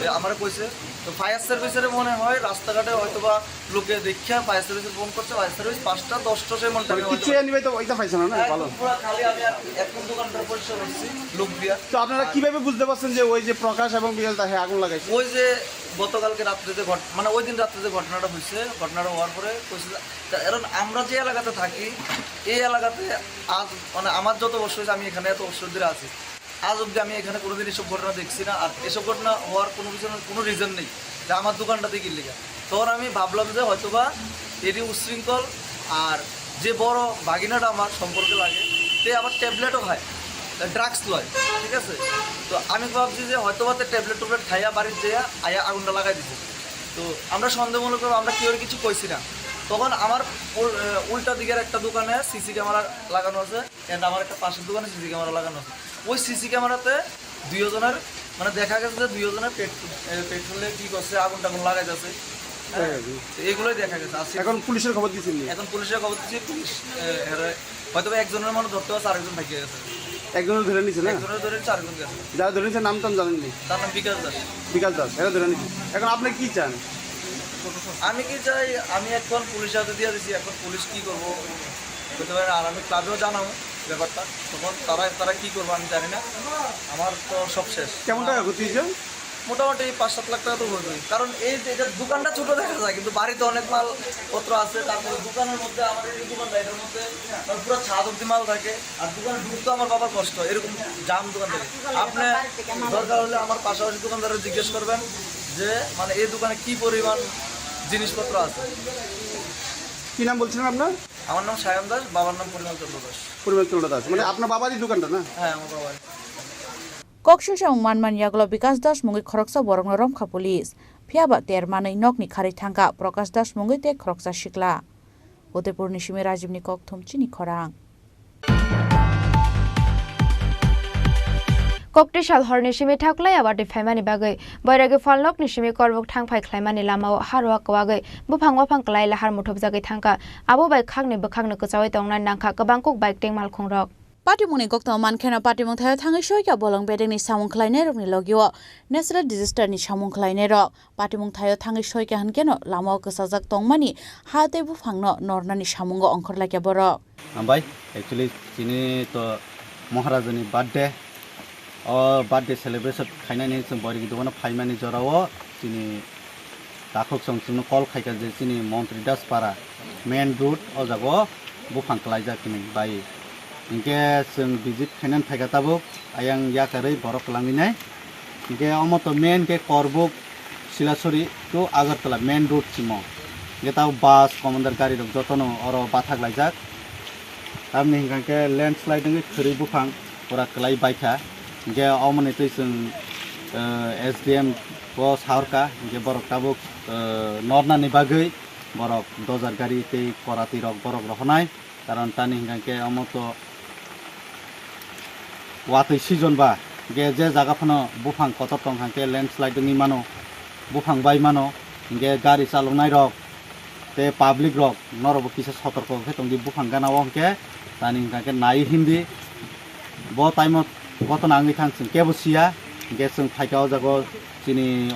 এ, আমারে কইছে। তো ফায়ার সার্ভিসের মনে হয় রাস্তাঘাটে হয়তো বা লোকে দেখিয়া ফায়ার সার্ভিসে ফোন করছে, ফায়ার সার্ভিস পাঁচটা দশটা সে মনে মানে হয় কিচ্ছু হয়তো এনে তো ওইটা পাইছে না, না, একদম ভালো। পুরা খালি, আমি আর এখন দোকানটা পরিষ্কার করছি লোক দিয়া। তো আপনারা আর কিভাবে বুঝতে পারছেন যে ওই যে প্রকাশ এবং বিকেল তাহে আগুন লাগাইছে? ওই যে গতকালকে রাত্রে যে ঘট-, মানে ওই দিন রাত্রে যে ঘটনাটা হয়েছে, ঘটনাটা হওয়ার পরে কইছে যে, তা এখন আমরা যে এলাকাতে থাকি, এই এলাকাতে আজ, মানে, আমার যত বছর হয়েছে, আমি এখানে এত বছর ধরে আছি, আজ অব্দি আমি এখানে কোনোদিন এসব ঘটনা দেখছি না। আর এসব ঘটনা হওয়ার কোনো পিছনে কোনো রিজন নেই যে আমার দোকানটাতে কি লেগে। তখন আমি ভাবলাম যে হয়তোবা এটি উচ্ছৃঙ্খল, আর যে বড় ভাগিনাটা আমার সম্পর্কে লাগে, সে আবার ট্যাবলেটও খায়, ড্রাগস লয়, ঠিক আছে? তো আমি ভাবছি যে হয়তোবা তে ট্যাবলেট ট্যাবলেট খাইয়া বাড়ির যেয়া আয়া আগুনটা লাগাই দিছে। তো আমরা সন্দেহমূলকভাবে আমরা কেউ কিছু কইছি না। তখন আমার উল-, আহ, উল্টা দিকের একটা দোকানে সিসি ক্যামেরা লাগানো আছে, and আমার একটা পাশের দোকানে সিসি ক্যামেরা লাগানো আছে। ওই সিসি ক্যামেরাতে দুইজনের, মানে, দেখা গেছে যে দুইজনের পেট্রো-, এ, পেট্রোলে কি করছে, আগুন টাগুন লাগাই যাচ্ছে। হ্যাঁ, হ্যাঁ, জি। তো এগুলোই দেখা গেছে। আর এখন পুলিশের খবর দিচ্ছেন নি? এখন পুলিশের খবর দিচ্ছি, পুলিশ, এ, এরা হয়তো বা একজনের মানুষ ধরতে পারছে, আরেকজন ভাগিয়ে গেছে। একজনের ধরে নিছে না? একজনের ধরে নিছে, আরেকজন গেছে। যারা ধরে নিছে নাম টাম জানেন নি? তার নাম বিকাশ দাস। বিকাশ দাস, এরা ধরে নিছে। এখন আপনি কি চান? আমি কি চাই, আমি এখন পুলিশের হাতে দিয়ে দিছি, এখন পুলিশ কি করবো? করতে পারে না। আর আমি ক্লাবেও জানাবো ব্যাপারটা, তখন তারা, তারা কি করবো আমি জানি না। আমার তো সব শেষ। কেমন টাকা ক্ষতি হয়েছে? মোটামুটি পাঁচ সাত লাখ টাকা তো হইবেই, কারণ এই যে এটা দোকানটা ছোট দেখা যায়, কিন্তু বাড়িতে অনেক মালপত্র আছে। তারপরে দোকানের মধ্যে, আমাদের এই দোকানটা, এটার মধ্যে, মানে, পুরো ছাদ অব্দি মাল থাকে। আর দোকানে ঢুকতে আমার বাবার কষ্ট, এরকম জাম দোকান থাকে। আপনি দরকার হলে আমার পাশাপাশি দোকানদাররা জিজ্ঞেস করবেন যে, মানে, এই দোকানে কি পরিমাণ জিনিসপত্র আছে। কি নাম বলছিলেন আপনার? আমার নাম সায়ন দাস, বাবার নাম পরিমল চন্দ্র দাস। পরিমল চন্দ্র দাস, মানে, হ্যাঁ। আপনার বাবারই দোকানটা না? হ্যাঁ, আমার বাবার। Koksil samung manmani yagulo Bikas Das mungwi khoroksa borokno romkha police. Phiyaba ter manwi nokni kharwi thangkha Prakash Das mungwi tei khoroksa sikla. Udaipurni simi Rajibni kokthum chini khorang. Kokti sal horni simi thaklai abatwi phaimani bagwi boiragi phalnokni simi korbuk thangphai khlaimani lamao harwa kwagwi buphang waphang kwlai lahar muthupjagwi thangkha. Abo bai khakni bwkhakno kwchaui tongnani nangkha kwbangkuk bike tei malkhungrok. Patimungni koktwma mankheno patimung thaio thangwi soikha bolong bedekni samung khlainairokni logio natural disaster ni samung khlainairok. Patimung thaio thangwi soikha hwnkeno lamao kwchajak tongmani ha tei buphangno nornani samungo ongkhorlaikha borok. Hambai, actually chini to Maharajani birthday. O birthday celebration khainani chwng boirigi dogano phaimani jorao chini takhuk chwng chwngno call khaikha je chini Montri Das Para main road o jaga o buphang kwlaijak hinwi bai. Hinkhe chwng visit khainani phaikha tabuk ayang yakarwi borok kwlangwi nai. Hinkhe omo to main khe Korbuk Silasuri to Agartala main road simo. Hinkhe tabuk bus, commander gari rok jotono oro bathak laijak. Tamni hinkha khe landslide wngwi khwrwi buphang pura kwlai baikha. Hinkhe omoni twi chwng, eh, S D M o sahorkha, hinkhe borok tabuk, eh, nornani bagwi borok dojar gari tei koratwi rok borok rohornai. Karon tani hinkha khe omo to watwi season ba, hinkhe je jaga phano buphang kotor tong kha khe landslide wngwi mano, buphang bai mano, hinkhe gari chaloknai rok tei public rok norokbo kisa sotorko khe tongdi buphang gana o hinkhe tani hinkha khe nai hindi bo time o gotona wngwi thang chwng kebo siya hinkhe chwng phaikha o jaga o chini,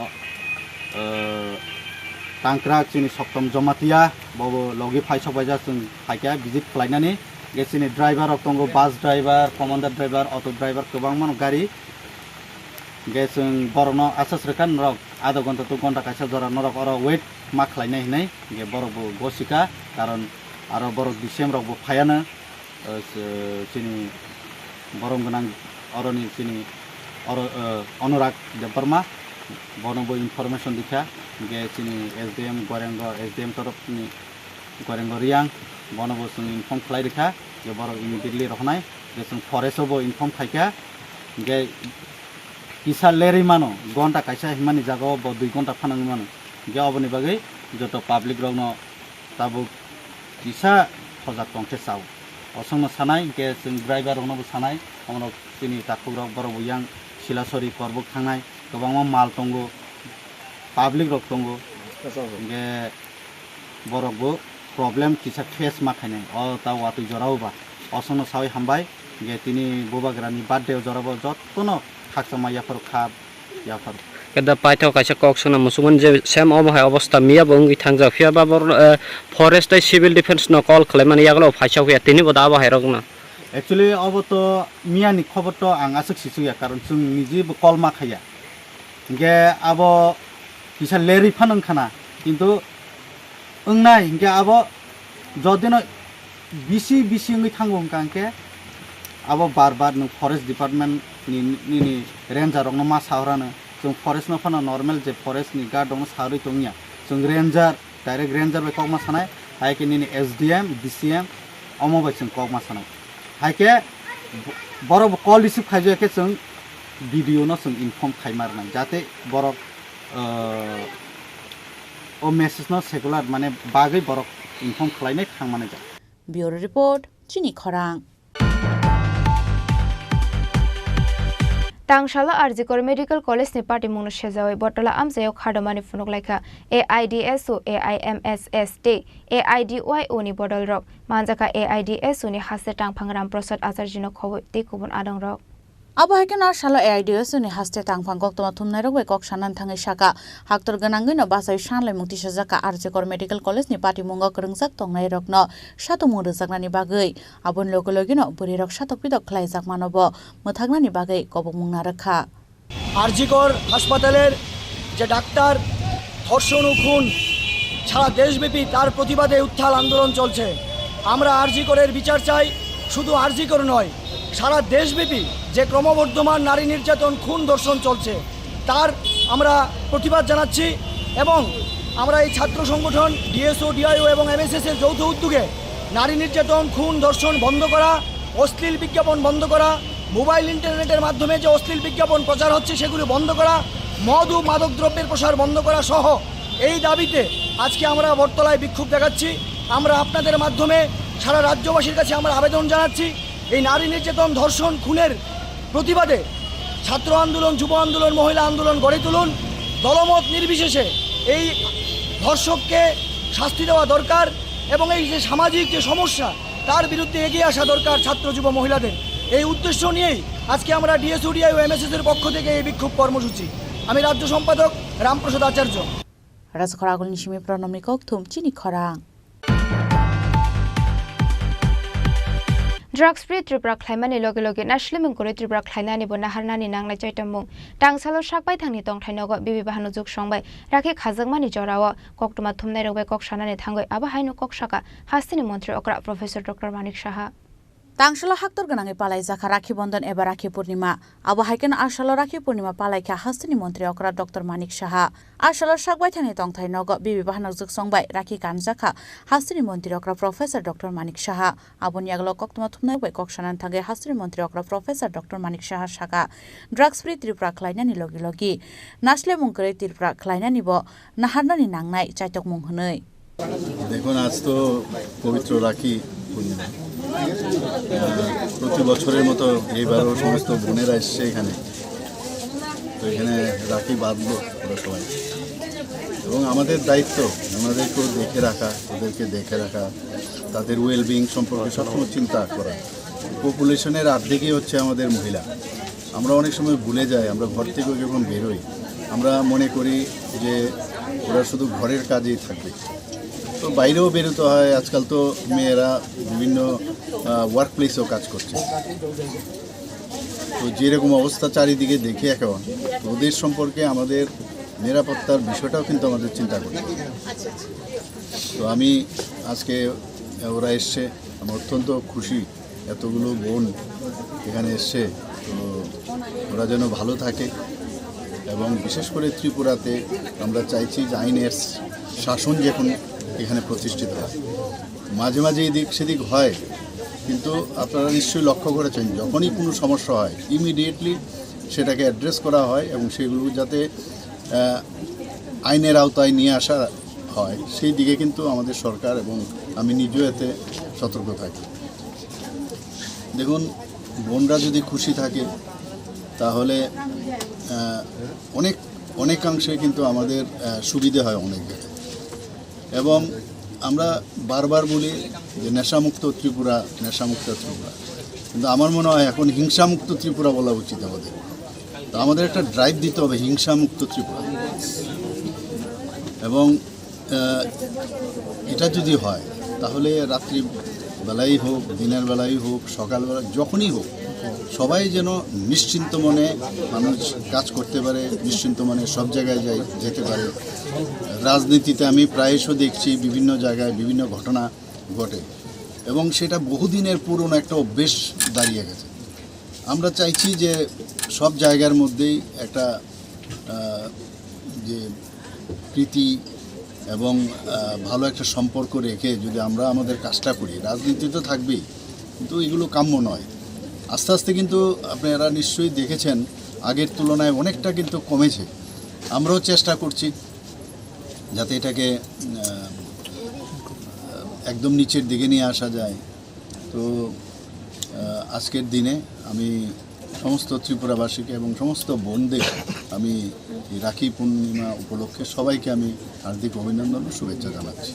eh, Tangkrak chini Soktom Jomatia, bobo logi phai sok baijak chwng phaikha visit khlainani. Ge chini driver rok tongo, bus driver, commander driver, auto driver kwbangma no gari. Ge chwng borokno asas rwkha norok adha ghonta to ghonta kaisa jora norok oro wait ma khlainai hinwi. Ge borok bo gosika, karon aro borok D C M rok bo phaiano. O, se-, chini borom gwnang oroni chini oro, o, Anurag Debbarma, bono bo information dikha, hingke chini S D M Gorengo, S D M torokni Gorengo Riang, bono bo chwng inform khlai rikha, je borok immediately rohonai, je chwng forest o bo inform khaikha, hingke kisa lerwi mano, gonta kaisa himani jaga o bo dui gonta phano wngwi mano, hingke oboni bagwi joto public rokno tabuk kisa thojak tongkhe chao. Osongno sanai, hingke chwng driver rokno bo sanai, omono chini takhuk rok borok bo yang Silasori Korbuk thangnai, kwbangma mal tongo, public rok tongo, hingke borok bo problem kisa face ma khainai, o ta watwi jora o ba. Osongno sawi hambai, hingke tini bubagrani birthday o jora bo jottono khakchangma yaphar kha. Yaphar. Keda paithak kaisa kok sona muchungmani je sem obo hai obosta miya bo wngwi thangjak, phiya ba bor, eh, forest tei civil defense no call khlaimani yagulo phaisa phiya tini bo da abo hai rok no. Actually, obo to miya ni khobor to ang aswk sichukya, karon chwng niji bo call ma khaiya. Hingke abo kisa lerwi phano wngkha na, kintu wngnai hingke abo jodino bisi bisi wngwi thango hingka hingke abo bar bar nwng forest department ni, nini ranger rokno ma sahorano, chwng forest no phano normal je forest ni guard rokno saharwi tongya, chwng ranger, direct ranger bai kokma sanai, hai khe nini S D M, D C M omo bai chwng kokma sanai, hai khe borok bo call receive khaijak khe chwng B D O no chwng inform khaima rwnai, jate borok, ah, o message no secular mane bagwi borok inform khlainai thangmani ja. Bureau Report, Chini Khorang. Tangsalo R G Kar Medical College ni patimungno sejawi Bottola amchaio khadomani phunuk laikha A I D S U, A I M S S tei A I D Y U ni bodol rok. Manjakha A I D S U ni haste tangphang Ram Prasad Acharya no khoboi tei kubun adong rok. Abo hai kheno a salo A I D S U ni haste tangphang koktwma thumnairok bai kok sanani thangwi sakha, haktor gwnangwino bachai sanlaimung tisajakha R G Kar Medical College ni patimungo kwrwngjak tongnairokno satokmung rwjaknani bagwi. Aboni loge logeno bwrwirok satok pitok khlaijakmano bo mwthaknani bagwi kobokmung narwkha. RG Kar হাসপাতালের যে ডাক্তার ধর্ষণ ও খুন, সারা দেশব্যাপী তার প্রতিবাদে উত্তাল আন্দোলন চলছে। আমরা আরজিকরের বিচার চাই, শুধু আরজিকর নয়, সারা দেশব্যাপী যে ক্রমবর্ধমান নারী নির্যাতন, খুন, ধর্ষণ চলছে, তার আমরা প্রতিবাদ জানাচ্ছি। এবং আমরা এই ছাত্র সংগঠন ডিএসও, ডিআইও এবং এমএসএস এর যৌথ উদ্যোগে নারী নির্যাতন, খুন, ধর্ষণ বন্ধ করা, অশ্লীল বিজ্ঞাপন বন্ধ করা, মোবাইল ইন্টারনেটের মাধ্যমে যে অশ্লীল বিজ্ঞাপন প্রচার হচ্ছে সেগুলি বন্ধ করা, মদ ও মাদক দ্রব্যের প্রসার বন্ধ করা সহ এই দাবিতে আজকে আমরা বটতলায় বিক্ষোভ দেখাচ্ছি। আমরা আপনাদের মাধ্যমে সারা রাজ্যবাসীর কাছে আমরা আবেদন জানাচ্ছি, এই নারী নির্যাতন, ধর্ষণ, খুনের প্রতিবাদে ছাত্র আন্দোলন, যুব আন্দোলন, মহিলা আন্দোলন গড়ে তুলুন। দলমত নির্বিশেষে এই ধর্ষককে শাস্তি দেওয়া দরকার এবং এই যে সামাজিক যে সমস্যা, তার বিরুদ্ধে এগিয়ে আসা দরকার ছাত্র, যুব, মহিলাদের। এই উদ্দেশ্য নিয়েই আজকে আমরা ডিএসইউডিআই ও এমএসএস এর পক্ষ থেকে এই বিক্ষোভ কর্মসূচি। আমি রাজ্য সম্পাদক রামপ্রসাদ আচার্য। Rajakhor agulni simi Pranamni kokthum Chini Khorang. Drugs free Tripura khlaimani loge loge naislemung kwrwi Tripura khlainani bo naharnani nangnai chaitomung. Tangsalo sak baithangni tongthai nogo bibi bahanok juksong bai rakhi khajakmani jorao koktwma thumnairok bai kok sanani thangwi abo haino kok saka hasteni montri okra Professor Doctor Manik Saha. Tangsalo haktor gwnangwi palaijakha Rakhi Bondon eba Rakhi Purnima. Abo hai kheno a salo Rakhi Purnima palaikha hasteni montri okra Doctor Manik Saha. A salo sak baithangni tongthai nogo bibi bahanok juksong bai rakhi kanjakha hasteni montri okra Professor Doctor Manik Saha. Aboni yagulo koktwma thumnai bai kok sanani thangwi hasteni montri okra Professor Doctor Manik Saha saka, drugs free Tripura khlainani logi logi naislemung kwrwi Tripura khlainani bo naharnani nangnai chaitokmung hwnwi. দেখুন, আজ তো পবিত্র রাখি পূর্ণিমা। আহ, প্রতি বছরের মতো এইবারও সমস্ত বোনেরা এসছে এখানে। তো এখানে রাখি বাঁধলো ওরা সবাই। এবং আমাদের দায়িত্ব ওনাদেরকেও দেখে রাখা, ওদেরকে দেখে রাখা, তাদের ওয়েলবিং সম্পর্কে সবসময় চিন্তা করা। পপুলেশনের অর্ধেকই হচ্ছে আমাদের মহিলা। আমরা অনেক সময় ভুলে যাই, আমরা ঘর থেকে যখন বেরোই, আমরা মনে করি যে ওরা শুধু ঘরের কাজেই থাকবে। তো বাইরেও বেরোতে হয়, আজকাল তো মেয়েরা বিভিন্ন ওয়ার্ক প্লেসেও কাজ করছে। তো যেরকম অবস্থা চারিদিকে দেখি এখন, তো ওদের সম্পর্কে আমাদের নিরাপত্তার বিষয়টাও কিন্তু আমাদের চিন্তা করতে হবে। তো আমি আজকে, ওরা এসছে, আমি অত্যন্ত খুশি। এতগুলো বোন এখানে এসছে, তো ওরা যেন ভালো থাকে। এবং বিশেষ করে ত্রিপুরাতে আমরা চাইছি যে আইনের শাসন যখন এখানে প্রতিষ্ঠিত হয়। মাঝে মাঝে এদিক সেদিক হয়, কিন্তু আপনারা নিশ্চয়ই লক্ষ্য করেছেন, যখনই কোনো সমস্যা হয়, ইমিডিয়েটলি সেটাকে অ্যাড্রেস করা হয় এবং সেগুলো যাতে আহ, আইনের আওতায় নিয়ে আসা হয়, সেই দিকে কিন্তু আমাদের সরকার এবং আমি নিজেও এতে সতর্ক থাকি। দেখুন, বোনরা যদি খুশি থাকে, তাহলে আহ, অনেক, অনেকাংশে কিন্তু আমাদের আহ, সুবিধে হয় অনেক জায়গায়। এবং আমরা বারবার বলি যে নেশামুক্ত ত্রিপুরা, নেশামুক্ত ত্রিপুরা, কিন্তু আমার মনে হয় এখন হিংসামুক্ত ত্রিপুরা বলা উচিত আমাদের। তো আমাদের একটা ড্রাইভ দিতে হবে হিংসামুক্ত ত্রিপুরা। এবং আহ, এটা যদি হয়, তাহলে রাত্রি বেলাই হোক, দিনের বেলাই হোক, সকালবেলা যখনই হোক, সবাই যেন নিশ্চিন্ত মনে মানুষ কাজ করতে পারে, নিশ্চিন্ত মনে সব জায়গায় যাই, যেতে পারে। রাজনীতিতে আমি প্রায়শ দেখছি বিভিন্ন জায়গায় বিভিন্ন ঘটনা ঘটে, এবং সেটা বহুদিনের পুরনো একটা অভ্যেস দাঁড়িয়ে গেছে। আমরা চাইছি যে সব জায়গার মধ্যেই একটা আহ, যে প্রীতি এবং আহ, ভালো একটা সম্পর্ক রেখে যদি আমরা আমাদের কাজটা করি, রাজনীতি তো থাকবেই, কিন্তু এগুলো কাম্য নয়। আস্তে আস্তে কিন্তু আপনারা নিশ্চয়ই দেখেছেন, আগের তুলনায় অনেকটা কিন্তু কমেছে। আমরাও চেষ্টা করছি যাতে এটাকে আহ, একদম নিচের দিকে নিয়ে আসা যায়। তো আহ, আজকের দিনে আমি সমস্ত ত্রিপুরাবাসীকে এবং সমস্ত বোনদের আমি এই রাখি পূর্ণিমা উপলক্ষে সবাইকে আমি হার্দিক অভিনন্দন ও শুভেচ্ছা জানাচ্ছি।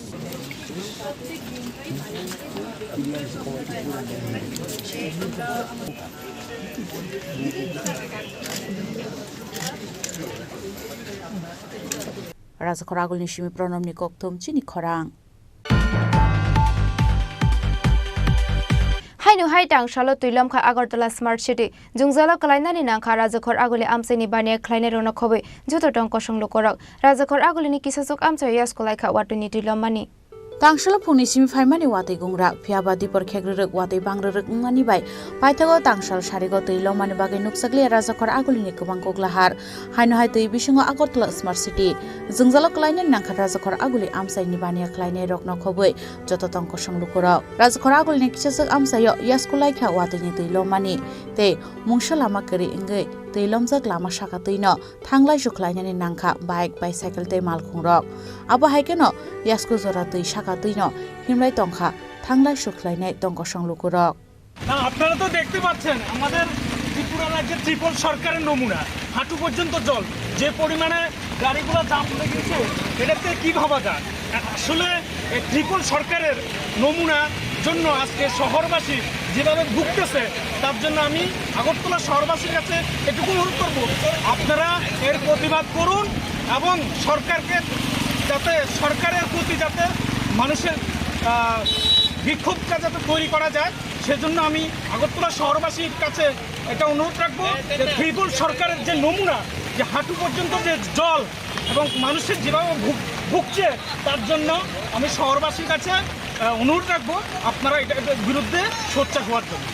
Rajakhor Agulni simi Pranamni kokthum chini khorang. Haino hai tangsalo twi lomkha Agartala Smart City. Jwngjalo kwlainani nangkha Rajakhor Aguli amchaini baniya khlainairokno khobwi joto tong kosong lukurok. Rajakhor Agulini kisachuk amchaio yasku laikha watwini twi lommani. Tangsalo phungni simi phaimani watwi gungrak, phiyaba dipor khekrwrwk watwi bangrwrwk wngmani bai paithago tangsal sarigo twi lommani bagwi nukjakliya Rajakhor Agulini kwbang koklahar. Haino hai twi bisingo Agartala Smart City. Jwngjalo kwlainani nangkha Rajakhor Aguli amchaini baniya khlainairokno khobwi joto tong kosong lukurok. Rajakhor Agulini kisachuk amchaio yasku laikha watwini twi lommani tei mungsa lama kwrwi wngwi twi lomjak lama saka twino thanglai sukhlainani nangkha bike, bicycle tei malkhungrok. Abo hai kheno yasku jora twi saka twino himlai tongkha thanglai sukhlainai tong kosong lukurok. না, আপনারা তো দেখতে পাচ্ছেন আমাদের ত্রিপুরা রাজ্যের ট্রিপল সরকারের নমুনা, হাঁটু পর্যন্ত জল, যে পরিমাণে গাড়িগুলো জাম লেগেছে, এটাতে কি ভাবা যায়? আসলে এই ট্রিপল সরকারের নমুনার জন্য আজকে শহরবাসী যেভাবে ভুগতেছে, তার জন্য আমি আগরতলা শহরবাসীর কাছে এটুকু অনুরোধ করব, আপনারা এর প্রতিবাদ করুন এবং সরকারকে যাতে, সরকারের প্রতি যাতে মানুষের আহ, বিক্ষোভটা যাতে তৈরি করা যায়, সেজন্য আমি আগরতলা শহরবাসীর কাছে একটা অনুরোধ রাখবো যে ত্রিপল সরকারের যে নমুনা, যে হাঁটু পর্যন্ত যে জল এবং মানুষের যেভাবে ভুগ-, ভুগছে, তার জন্য আমি শহরবাসীর কাছে আহ, অনুরোধ রাখবো আপনারা এটার বিরুদ্ধে সোচ্চার হওয়ার জন্য।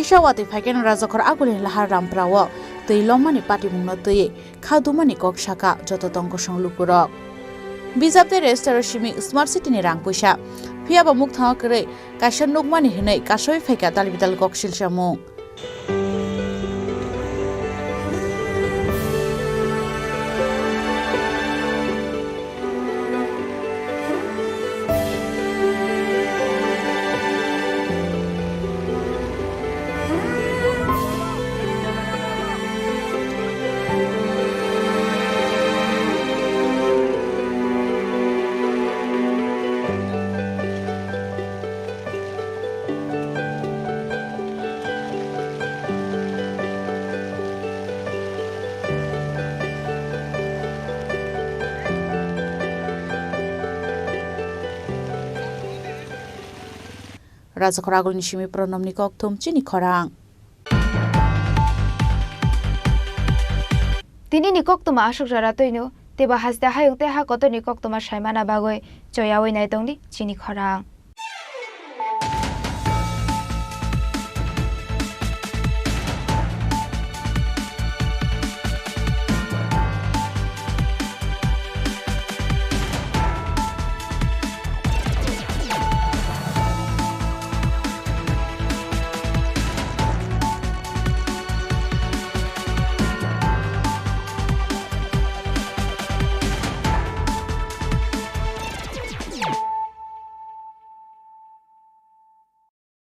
Kisa watwi phaikhe no Rajakhor Agulini lahar Rampura o twi lommani patimungno twiwi kha dumani kok saka joto tong kosong lukurok. Bijap tei register o simi Smart City ni rang puisa, phiyaba mukthango kwrwi kaisa nukmani hwnwi kasui phaikha dalbidal kok silsamung. Rajakhor Agulni simi Pronomni kokthum chini khorang. Tinini koktwma aswk jora twino, teibo haste hayung tei ha kotorni koktwma saimana bagwi choyaui naitongdi chini khorang.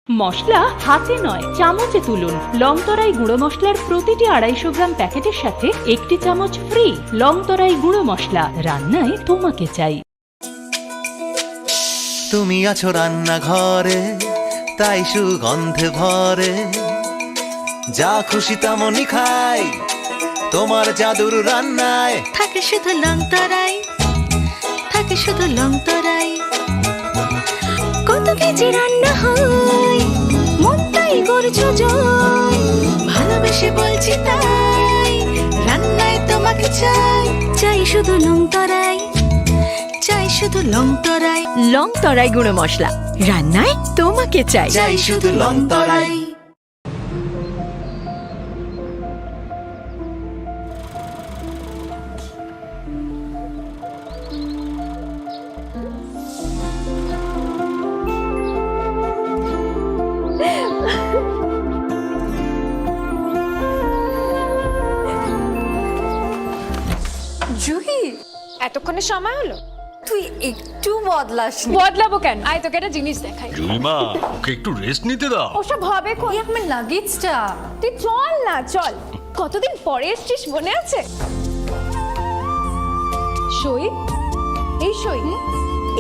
মশলা হাতে নয়, চামচে তুলুন। লং তরাই গুঁড়ো মশলার প্রতিটি আড়াইশো গ্রাম প্যাকেটের সাথে একটি চামচ ফ্রি। লং তরাই গুঁড়ো মশলা, রান্নায় তোমাকে চাই। তুমি আছো রান্নাঘরে, তাই সুগন্ধে ভরে। যা খুশি তেমনই খাই, তোমার জাদুর রান্নায়। থাকে শুধু লং তরাই, থাকে শুধু লং তরাই। কত কেজি রান্না হয়, মনটাই করছো জয়। ভালোবেসে বলছি তাই, রান্নায় তোমাকে চাই। চাই শুধু লং তরাই, চাই শুধু লং তরাই। লং তরাই গুঁড়ো মশলা, রান্নায় তোমাকে চাই। চাই শুধু লং তরাই। জুহি, এতক্ষণে সময় হলো? তুই একটু বদলাসনি। বদলাবো কেন? আয়, তোকে একটা জিনিস দেখাই। জুইমা, ওকে একটু রেস্ট নিতে দাও। ওসব হবে কই? এই আমার লাগেজটা। তুই চল না, চল। কতদিন পরে এসছিস, মনে আছে? সই, এই সই।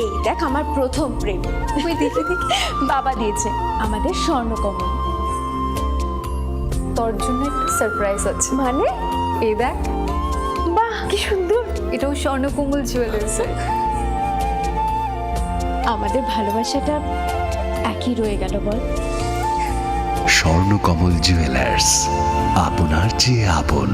এই দেখ, আমার প্রথম প্রেম। ওই দেখি, দেখি। বাবা দিয়েছে আমাদের স্বর্ণকমল। তোর জন্য একটা সারপ্রাইজ আছে। মানে? এই দেখ। বাহ, কি সুন্দর। এটাও স্বর্ণকমল জুয়েলার্স। আমাদের ভালোবাসাটা একই রয়ে গেল, বল? স্বর্ণকমল জুয়েলার্স, আপনার চেয়ে আপন।